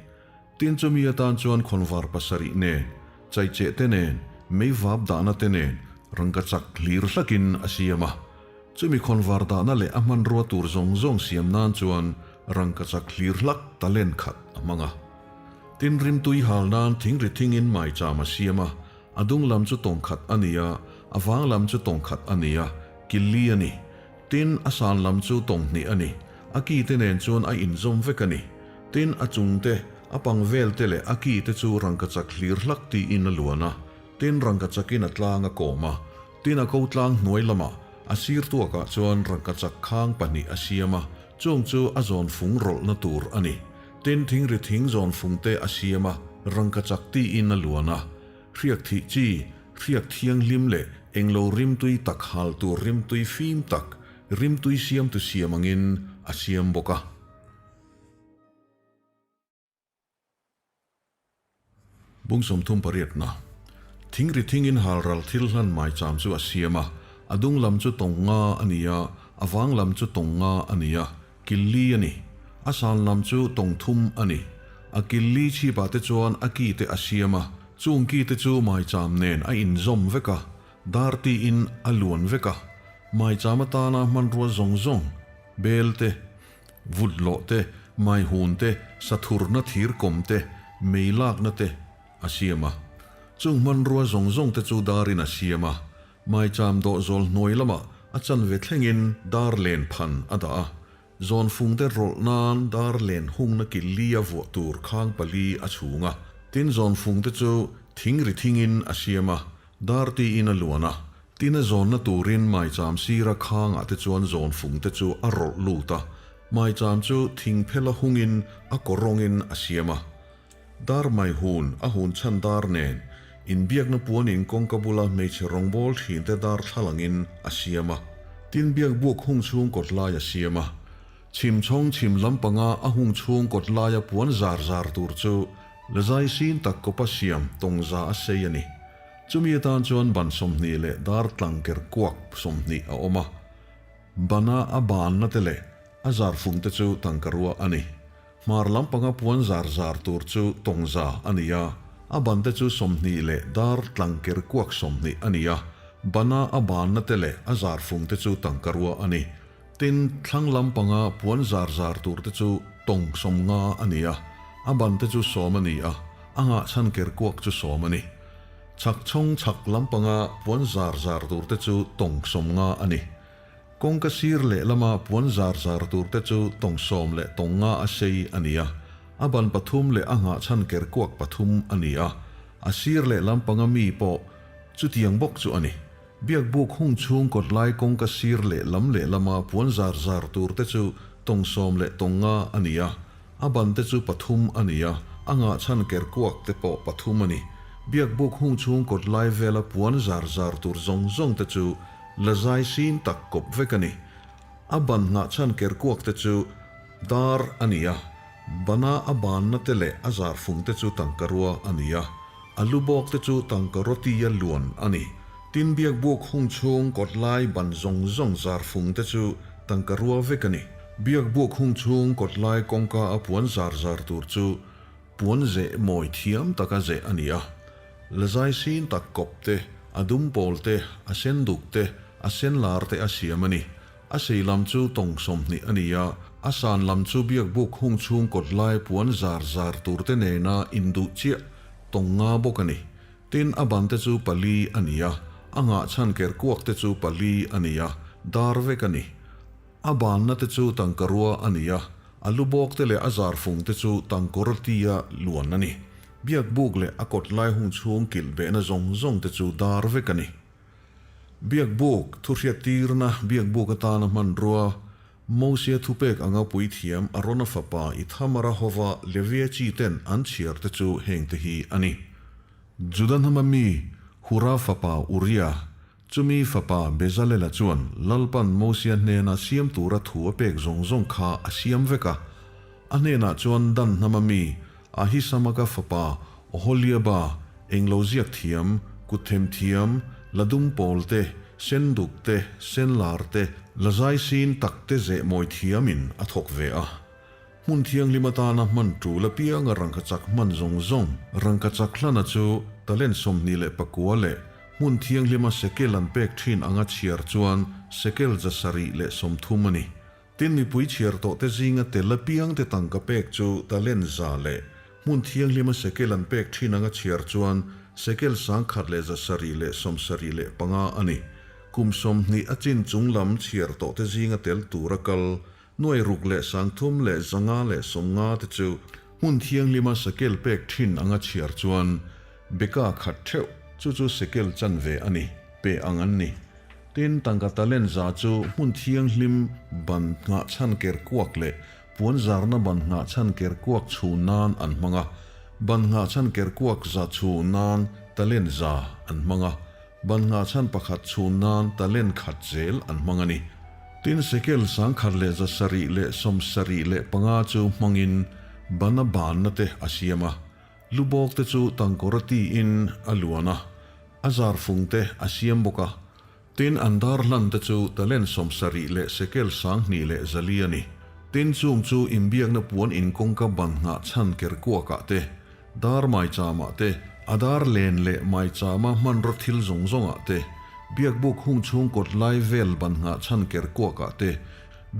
Tin chumi atan chuan khawnvar pasarih nen, chaicheh te nen, meivap dahna te nen rangkachak hlir hlakin a siam a. Chumi khawnvar dahna leh a hmanrua tur zawng zawng siam nan chuan rangkachak hlir hlak talent khat a hmang a. Tin rimtui hal nan thingri thingin maicham a siam a, a dung lam chu tawng khat a ni a, a vang lam chu tawng khat a ni a, killi a ni. Tin, a san lam chu tawng hnih a ni. A ki te nen chuan a inzawm vek a ni. Tin, a chung te, a pang vel te leh a ki te chu rangkachak hlir hlak tiin a luan a. Tin, rangkachakin a tlang a kawm a. Tin, a ko tlang hnuai lamah, a sir tuakah chuan rangkachak khang pahnih a siam a, chung chu a zawn fung rawlhna tur a ni. Tin, thingri thing zawn fung te a siam a, rangkachak tiin a luan a. Hriak thih chi, hriak thianghlim leh englo rimtui tak hal tur rimtui fim tak, rimtui siamtu siam angin a siam bawk a. Bung 38 na. Thingri thingin halral thil hlan maicham chu a siam a, a dung lam chu tawng nga a ni a, a vang lam chu tawng nga a ni a, Killi a ni. A san lam chu tawng thum a ni. A killi chhipah te chuan a ki te a siam a, chung ki te chu maicham nen a inzawm vek a, dar tiin a luan vek a. Maicham atana hmanrua zawng zawng, bel te, vut lawh te, maihun te, sathurna thir kawm te, mei lakna te a siam a. Chung hmanrua zawng zawng te chu darin a siam a, Maicham dawh zawl hnuai lamah a chanve thlengin dar len phan a dah a, zawn fung te rawlh nan dar len hungna ki li a vuah tur khang pali a chhung a, tin zawn fung te chu thing ri thingin a siam a, dar tiin a luan a, tin a zawnna turin maicham sira khangah te chuan zawn fung te chu a rawlh lut a, maicham chu thing phela hungin a kaw rawngin a siam a. Dar mai hun, a hun chhan dar nen, inbiakna puanin kawngka bula hmeichhe rawngbâwl ṭhinte dar thlalangin a siam a. Tin biakbuk hung chhung kawt lai a siam a. Chhim chhawng chhim lampanga a hung chhung kawt laia puan zar zar tur chu lazai sin tak kawpa siam tawngza a sei a ni. Chumi atan chuan ban 20 leh dar tlang ker kuak 20 a awm a. Bana a banna te leh a zar fung te chu tangka rua a ni. Hmar lampanga puan zar zar tur chu tawngza a ni a, a ban te chu 20 leh dar tlang ker kuak 20 a ni a, bana a banna te leh a zar fung te chu tangka rua a ni. Tin, thlang lampanga puan zar zar tur te chu tawng 50 a ni a, a ban te chu 10 a ni a, a ngahchhan ker kuak chu 10 a ni. Chhak chhawng chhak lampanga puan zar zar tur te chu tawng 50 a ni. Kawngka sir lehlama puan zar zar tur te chu tawng 10 leh tawng 5 a sei a ni a, a ban pathum leh a nghahchhan ker kuak pathum a ni a, a sir lehlam panga mi pawh chutiang bawk chu a ni. Biakbuk hung chhung kawt lai kawngka sir lehlam lehlama puan zar zar tur te chu tawng 10 leh tawng 5 a ni a, a ban te chu pathum a ni a, a nghahchhan ker kuak te pawh pathum a ni. Biakbuk hung chhung kawt lai vela puan zar zar tur zawng zawng te chu La zai sin tak kawp vek a ni. A ban nghah chhan ker kuak te chu dar a ni a, bana a banna te leh a zar fung te chu tangka rua a ni a, a lu bawk te chu tangka roti a luan a ni. Tin biakbuk hung chhung kawt lai ban zawng zawng zar fung te chu tangka rua vek a ni. Biakbuk hung chhung kawt lai kawngka a puan zar zar tur chu Puan zeh mawi thiam taka zeh a ni a, la zai sin tak kawp te, a dum pawl te, a sen duk te, a sen lar te a siam a ni. A sei lam chu tawng 20 a ni a, a san lam chu biakbuk hung chhung kawt lai puan zar zar tur te nena induh chiah tawng 5 bawk a ni. Tin, a ban te chu pali a ni a, A nghahchhan kerkuak te chu pali a ni a, dar vek a ni. A banna te chu tangkarua a ni a, a lubawk te leh a zarfung te chu tangkawr tia luan a ni. Biakbuk leh a kawt lai hung chhung kilh behna zawng zawng te chu dar vek a ni. Biakbuk, thuhriattirna biakbuk atana hmanrua, Mosia thupek anga puithiam Arona fapa Ithamara hova Levia chi ten an chhiar te chu heng te hi a ni. Juda hnama mi Hura fapa Uria, chumi fapa Bezalela chuan Lalpan Mosia hnena siam tura thu a pek zawng zawng kha a siam vek a. A hnenah chuan Dan hnama mi Ahisamaka fapa Oholiaba, englo ziak thiam, kuthem thiam, la dum pawl te, sen duk te, sen lar te, la zai sin tak te zeh mawi thiamin a thawk ve a. Hmun thianghlim atana hman tul apianga rangkachak hman zawng zawng, rangkachak hlana chu talent 24 leh hmun thianghlima sekel an pek thin anga chhiar chuan sekel 730 a ni. Tin, mipui chhiar tawhte zinga tel apiangte tangka pek chu talent za leh hmun thianghlima sekel an pek thin anga chhiar chuan sekel 175 a ni. Kum 20 a chin chung lam chhiar tawhte zinga tel tura kal 6350 te chu hmun thianghlima sekel pek thin anga chhiar chuan beka khat theuh chu chu sekel chanve a ni, pe ang an ni. Tin, tangka talent za chu hmun thianghlim ban nghah chhan ker kuak leh puan zarna ban nghah chhan ker kuak chhu nan an hmang a, ban nghah chhan ker kuak za chhu nan talent za an hmang a, ban nghah chhan pakhat chhu nan talent khat zel an hmang a ni. Tin, sekel 1775 chu hmangin bana banna te a siam a, lubawk te chu tangkawra tiin a luan a. A zarfung te a siam bawk a, tin an dar hlan te chu talent 70 leh sekel 2100 a ni. Tin chung chu inbiakna puan in kawngka ban nghah chhan ker kuakah te, dar maicham-ah te, a dar len leh maichama hmanraw thil zawng zawngah te, biakbuk hung chhung kawt lai vel ban nghah chhan ker kuakah te,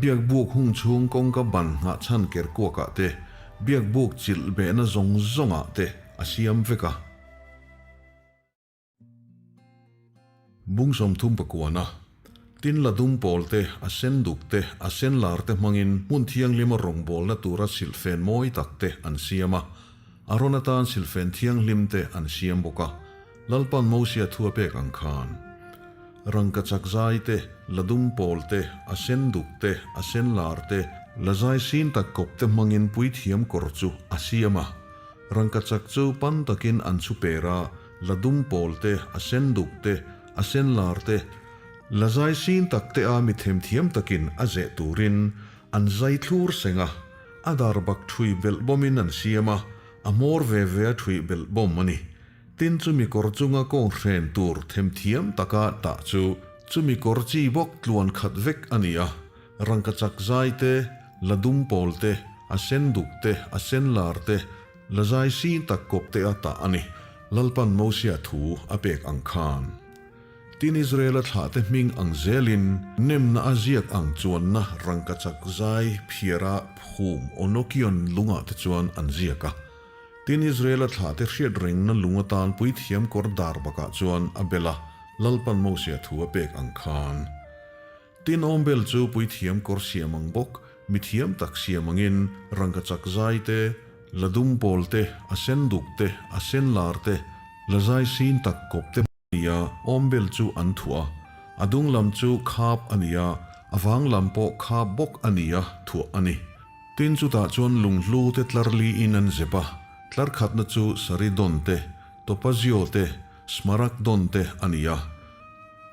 biakbuk hung chhung kawngka ban nghah chhan ker kuakah te, biakbuk chilh behna zawng zawngah te a siam vek a. Bung 30 pakuana, tin la dum pawl te, a sen duk te, a sen lar te hmangin hmun thianghlima rawngbawlna tura silhfen mawi tak te an siam a, Aron atan silhfen thianghlim te an siam bawk a, Lalpan Mosia thu a pek ang khan. Rangkachak zai te, la dum pawl te, a sen duk te, a sen lar te, la zai sin tak kawp te hmangin puithiam kawr chu a siam a. Rangkachak chu pan takin an chhu per a, la dum pawl te, a sen duk te, a sen lar te, la zai sin tak te a mi themthiam takin a zeh turin an zai thlur seng a, a dar bak thui belh bawmin an siam a, a hmawr ve ve a thui belh bawm a ni. Tin chumi kawr chunga kawng hren tur themthiam taka tah chu chumi kawr chi bawk tluan khat vek a ni a, Rangkachak zai te, la dum pawl te, a sen duk te, a sen lar te, la zai si tak kawp te a tah a ni. Lalpan Mosia thu a pek ang khan. Tin Israela thlah te hming ang zelin nemna a ziak ang chuanna rangkachak zai phiara phum Onokion lungah te chuan an ziak a. Tin Israela thlah te hriat rengna lung atan puithiam kawr dar bakah chuan a bel a, Lalpan Mosia thu a pek ang khan. Tin awmbel chu puithiam kawr siam ang bawk, mithiam tak siam angin rangkachak zai te, la dum pawl te, a sen duk te, a sen lar te, la zai sin tak kawp te a ni a, awmbel chu an thuah a, a dung lam chu khap a ni a, a vang lam pawh khap bawk a ni a, thuah a ni. Tin chutah chuan lunghlu te tlar liin an zep a, tlar khatna chu saridon te, topazio te, smaragdon te a ni a.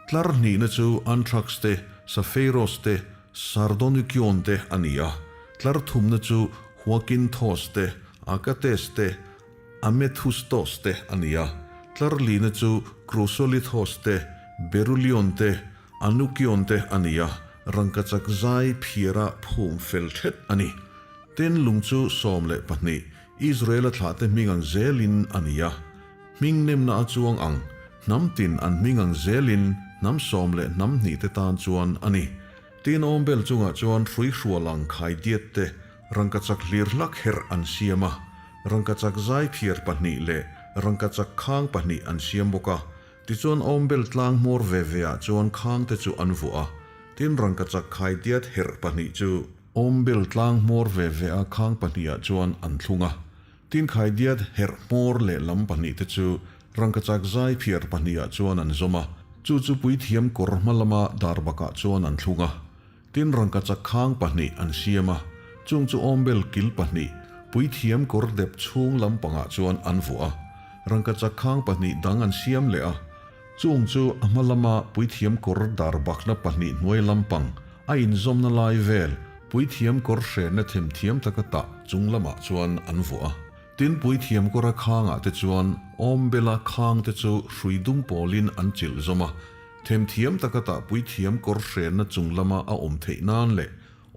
Tlar hnihna chu Anthrax te, Sapheiros te, Sardonykion te a ni a. Tlar thumna chu Huakinthos te, Akates te, Amethustos te a ni a. Tlar lina chu Chrysolithos te, Berulion te, Anukion te a ni a. Rangkachak zai phiara phum fel thet a ni. Tin lung chu 12, Israela thlahte hming ang zelin a ni a. Hming nemna a chuang ang, hnam tin an hming ang zelin hnam sawm leh hnam hnih te tan chuan a ni. Tin awmbel chungah chuan hrui hrual ang khai diat te rangkachak hlir hlak herh an siam a, rangkachak zai phiar pahnih leh rangkachak khang pahnih an siam bawk a. Tichuan awmbel tlang hmawr ve ve ah chuan khang te chu an vuah a, tin rangkachak khaidiat herh pahnih chu awmbel tlang hmawr ve ve a khang pahnihah chuan an thlung a, tin khaidiat herh hmawr leh lam pahnih te chu rangkachak zai phiar pahnihah chuan an zawm a, chu chu puithiam kawr hma lama darbakah chuan an thlung a. Tin rangkachak khang pahnih an siam a, chung chu awmbel kil pahnih, puithiam kawr dep chhung lampangah chuan an vuah a. Rangkachak khang pahnih dang an siam leh a, chung chu a hma lama puithiam kawr dar bakna pahnih hnuai lampang a inzawmna lai vel puithiam kawr hrenna themthiam taka tah chung lamah chuan an vuah a. Tin puithiam kawra khangah te chuan awmbela khang te chu hrui dum pawlin an chilh zawm a, Themthiam taka tah puithiam kawr hrenna chung lama a awm theih nan leh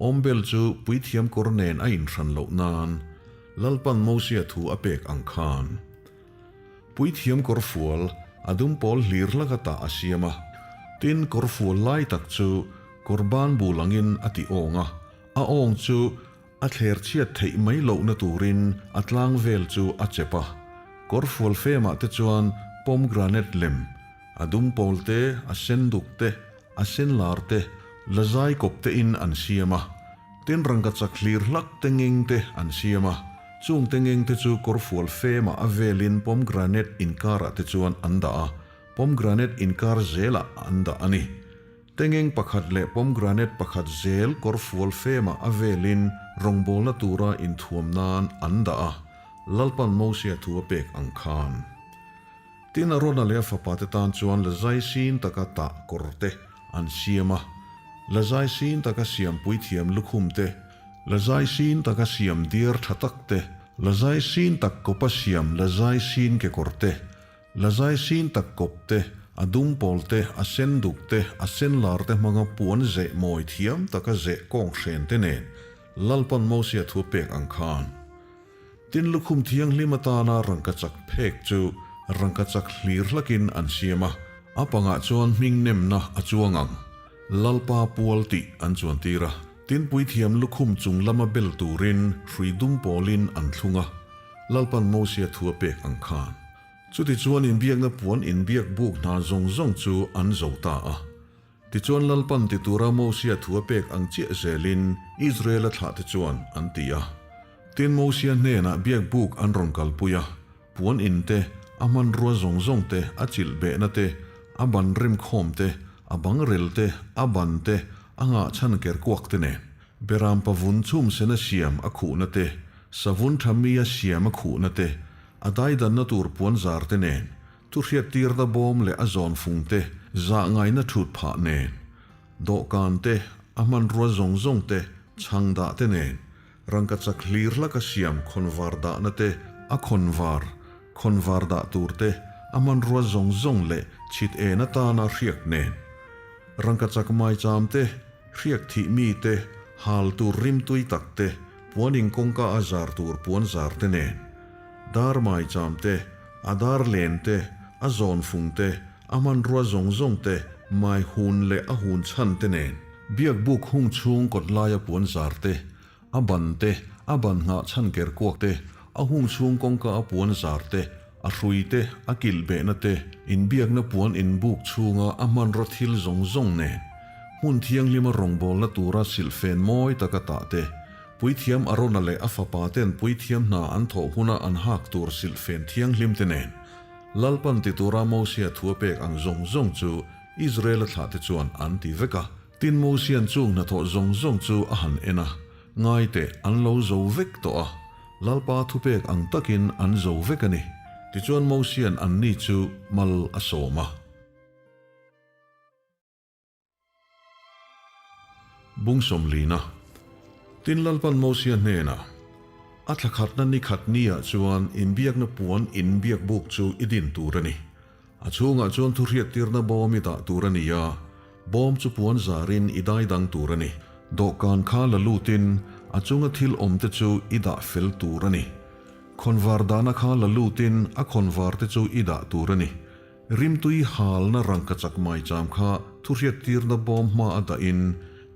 awmbel chu puithiam kawr nen a inhran loh nan Lalpan Mosia thu a pek ang khan puithiam kawr fual a dum pawl hlir laka tah a siam a. Tin, kawr fual lai tak chu kawr ban bul angin a ti awng a, a awng chu A thler chhiat theih mai lohna turin a tlang vel chu a chep a, kawrfual femah te chuan pomegranate lem, a dum pawl te, a sen duk te, a sen lar te, la zai kawp te in an siam a, tin rangkachak hlir hlak te ngeng te an siam a, chung te ngeng te chu kawrfual femah a velin pomegranate inkarah te chuan an dah a, pomegranate inkar zelah an dah a ni. Tengeng pakhat leh pomegranate pakhat zel kawrfual femah a velin rawngbawlna tura inthuam nan an dah a, Lalpan Mosia thu a pek ang khan. Tin Arona leh a fapate tan chuan la zai sin taka tah kawr te an siam a, la zai sin taka siam puithiam lukhum te, la zai sin taka siam diar tha tak te, la zai sin tak kawpa siam la zai sin kekawr te, La zai sin tak kawp te, a dum pawl te, a sen duk te, a sen lar te hmanga puan zeh mawi thiam taka zeh kawng hren te nen Lalpan Mosia thu pek ang khan. Tin lukhum thianghlim atana rangkachak phek chu rangkachak hlir hlakin an siam a, a pangah chuan hming nemna a chuang ang, Lalpa pual tih an chuan tir a. Tin puithiam lukhum chung lama bel turin hrui dum pawlin an thlung a, Lalpan Mosia thu a pek ang khan. Chutichuan inbiakna puan inbiak buk hna zawng zawng chu an zo ta a. Tichuan Lalpan ti tura Mosia thu a pek ang chiah zelin Israela thlahte chuan an ti a. Tin Mosia hnenah biak buk an rawn kalpui a, puan in te, a hmanrua zawng zawng te, a chilh behna te, a ban rem khawm te, a bang rel te, a ban te, a ngahchhan ker kuak te nen. Beram pavun chhum sena siam a khuhna te, savun tha mi a siam a khuhna te, a daidanna tur puan zar te nen, thuhriattirna bawm leh a zawn fung te, zah ngaina thut phah nen, dawhkan te, a hmanrua zawng zawng te, chhang dah te nen, rangkachak hlir hlaka siam khawnvar dahna te, a khawnvar, khawnvar dah tur te, a hmanrua zawng zawng leh chhit en atana hriak nen, rangkachak maicham te, Hriak thih mi te, hal tur rimtui tak te, puan in kawngka a zar tur puan zar te nen, dar maicham te, a dar len te, a zawn fung te, a hmanrua zawng zawng te, mai hun leh a hun chhan te nen, biakbuk hung chhung kawt laia puan zar te, A ban te, a ban nghah chhan ker kuak te, a hung chhung kawngka a puan zar te, a hrui te, a kilh behna te, inbiakna puan inbuk chhunga a hmanraw thil zawng zawng nen, hmun thianghlima rawngbawlna tura silhfen mawi taka tah te, puithiam Arona leh a fapa ten puithiam hna an thawh huna an hak tur silhfen thianghlim te nen, Lalpan ti tura Mosia thu a pek ang zawng zawng chu Israela thlahte chuan an ti vek a. Tin Mosia'n chung hnathawh zawng zawng chu a han en a, ngai teh, an lo zo vek tawh a, Lalpa thupek ang takin an zo vek a ni. Tichuan Mosia'n anni chu mal a sawm a. Bung sawmlina. Tin Lalpan Mosia hnenah, A thla khatna ni khat niah chuan inbiakna puan inbiak buk chu i din tur a ni. A chhungah chuan thuhriattirna bawm i dah tur a ni a, bawm chu puan zarin i dai dang tur a ni. Dawhkan kha la lutin a chunga thil awmte chu i dah fel tur a ni. Khawnvar dahna kha la lutin a khawnvarte chu i dah tur a ni. Rimtui halna rangkachak maicham kha thuhriattirna bawm hma a dahin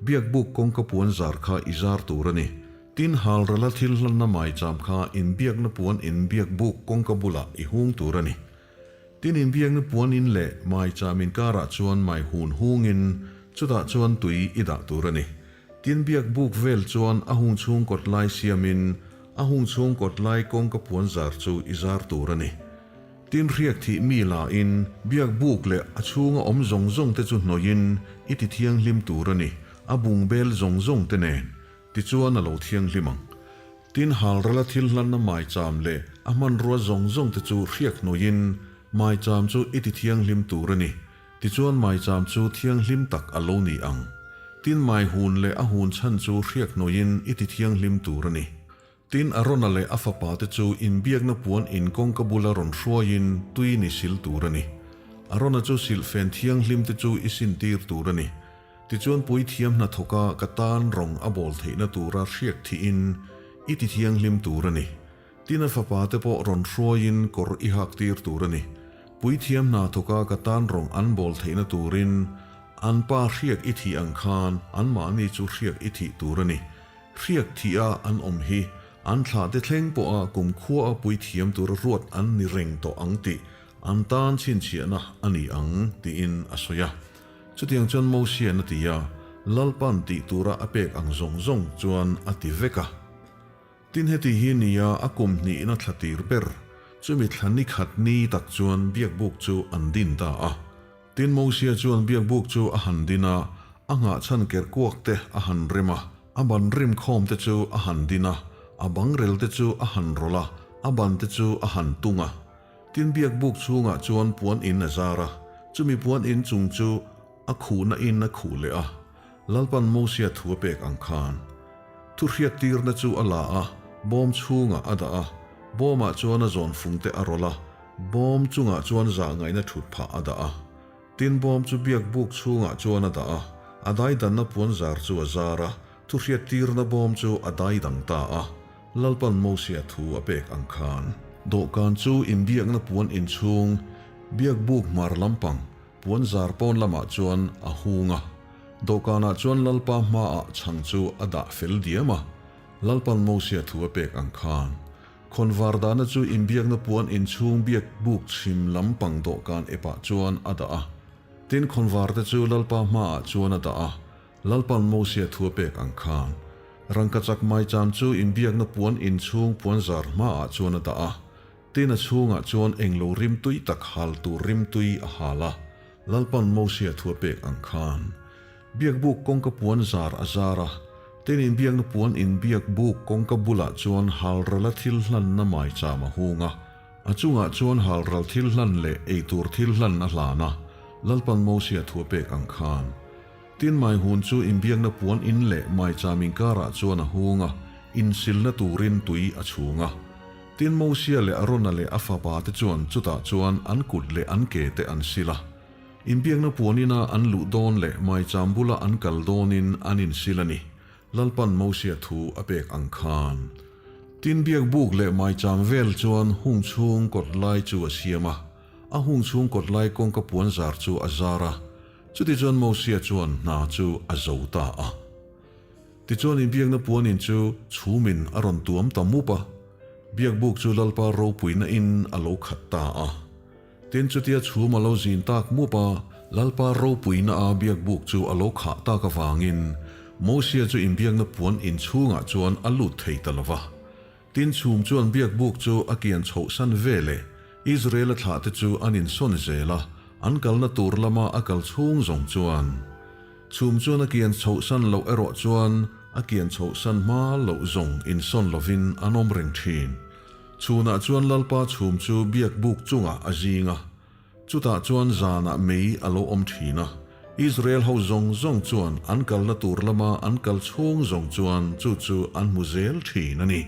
biakbuk kawngka puan zar kha i zar tur a ni. Tin, halrala thil hlanna maicham kha inbiakna puan inbiakbuk kawngka bulah i hung tur a ni. Tin inbiakna puan in leh maicham inkarah chuan mai hun hungin chutah chuan tui i dah tur a ni. Tin biak buk vel chuan a hung chhung kawt lai siamin a hung chhung kawt lai kawngka puan zar chu i zar tur a ni. Tin hriak thih mi lahin biak buk leh a chhunga awm zawng zawng te chu hnawihin i ti thianghlim tur a ni, a bung bel zawng zawng te nen. Tichuan a lo thianghlim ang. Tin halrala thil hlanna maicham leh a hmanrua zawng zawng te chu hriak hnawihin maicham chu i ti thianghlim tur a ni. Tichuan maicham chu thianghlim tak a lo ni ang. Tin mai hun leh a hun chhan chu hriak hnawihin i ti thianghlim tur a ni. Tin Arona leh a fapa te chu inbiakna puan in kawngka bula rawn hruaiin tui ni sil tur a ni. Arona chu silhfen thianghlim te chu i sintir tur a ni. Tichuan puithiam hnathawka ka tan rawng a bawl theihna tura hriak thihin i ti thianghlim tur a ni. Tin a fapa te pawh rawn hruaiin kawr i hak tir tur a ni. Puithiam hnathawka ka tan rawng an bawl theihna turin an pa hriak i thih ang khan anmahni chu hriak i thih tur a ni. Hriak thih a an awm hi an thlah te thleng pawha kumkhua a puithiam tura ruat an ni reng tawh ang tih an tan chhinchhiahna a ni ang tiin a sawi a. Chutiang chuan Mosia'n a ti a, Lalpa'n tih tura a pek ang zawng zawng chuan a ti vek a. Tin heti hi nia a kum hnihna thla tir ber, chumi thla ni khat ni tak chuan biakbuk chu an din ta a. Tin Mosia chuan biakbuk chu a han din a, a nghahchhan kerkuak te a han rem a, a ban rim khawm te chu a han din a, a bangrel te chu a han rawlh a, a ban te chu a han tung a. Tin biakbuk chhungah chuan puan in a zar a, chumi puan in chung chu a khuhna in a khuh leh a, Lalpan Mosia thu a pek ang khan. Thu hriattirna chu a la a, bawm chhungah a dah a, bawmah chuan a zawn fung te a rawlh a, bawm chungah chuan zah ngaihna thut phah a dah a. Tin bawm chu biak buk chhungah chuan a dah a, a daidanna puan zar chu a zar a, thu hriattirna bawm chu a daidang ta a, Lalpan Mosia thu a pek ang khan. Dawhkan chu inbiakna puan inchhung, biak buk hmar lampang, Puan zar pawn lamah chuan a hung a, dawhkanah chuan Lalpa hmaah chhang chu a dah fel diam a. Lalpan Mosia thu a pek ang khan, khawnvar dahna chu inbiakna puan inchhung biak buk chhim lampang dawhkan epah chuan a dah a. Tin, khawnvar te chu Lalpa hmaah chuan a dah a, Lalpan Mosia thu a pek ang khan, rangkachak maicham chu inbiakna puan inchhung puan zar hmaah chuan a dah a. Tin a chhungah chuan englo rimtui tak hal tur rimtui a hal a, Lalpan Mosia thu a pek ang khan. Biakbuk kawngka puan zar a zar a, tin inbiakna puan inbiakbuk kawngka bulah chuan halrala thil hlanna maicham a hung a, a chungah chuan halral thil hlan leh eitur thil hlan a hlan a, Lalpan Mosia thu a pek ang khan. Tin mai hun chu inbiakna puan in leh maicham inkarah chuan a hung a, insilna turin tui a chhung a. Tin Mosia leh Arona leh a fapa te chuan chutah chuan an kut leh an ke te an sil a. Inbiakna puan ina an luh dawn leh maicham bula an kal dawnin an insil a ni, Lalpan Mosia thu a pek ang khan. Tin biakbuk leh maicham vel chuan hung chhung kawt lai chu a siam a, a hung chhung kawt lai kawngka puan zar chu a zar a, Chutichuan Mosia chuan hna chu a zo ta a. Tichuan inbiakna puanin chu chhumin a rawn tuam ta mup a, biakbuk chu Lalpa ropuina in a lo khat ta a. Tin chutia chhum a lo zin tak mup a, Lalpa ropuina a biakbuk chu a lo khah tak avangin Mosia chu inbiakna puan in chhungah chuan a lut thei ta lo va. Tin chhum chuan biakbuk chu a kian chhohsan ve leh Israel-a thlahte chu an insawn zel a, an kalna tur lama a kal chhung zawng chuan. Chhum chuan a kian chhohsan loh erawh chuan a kian chhohsan hma loh zawng insawn lovin an awm reng thin. Chhunah chuan Lalpa chhum chu biakbuk chungah a zing a, chutah chuan zanah mei a lo awm thin a. Israel ho zawng zawng chuan an kalna tur lama an kal chhung zawng chuan chu chu an hmu zel thin a ni.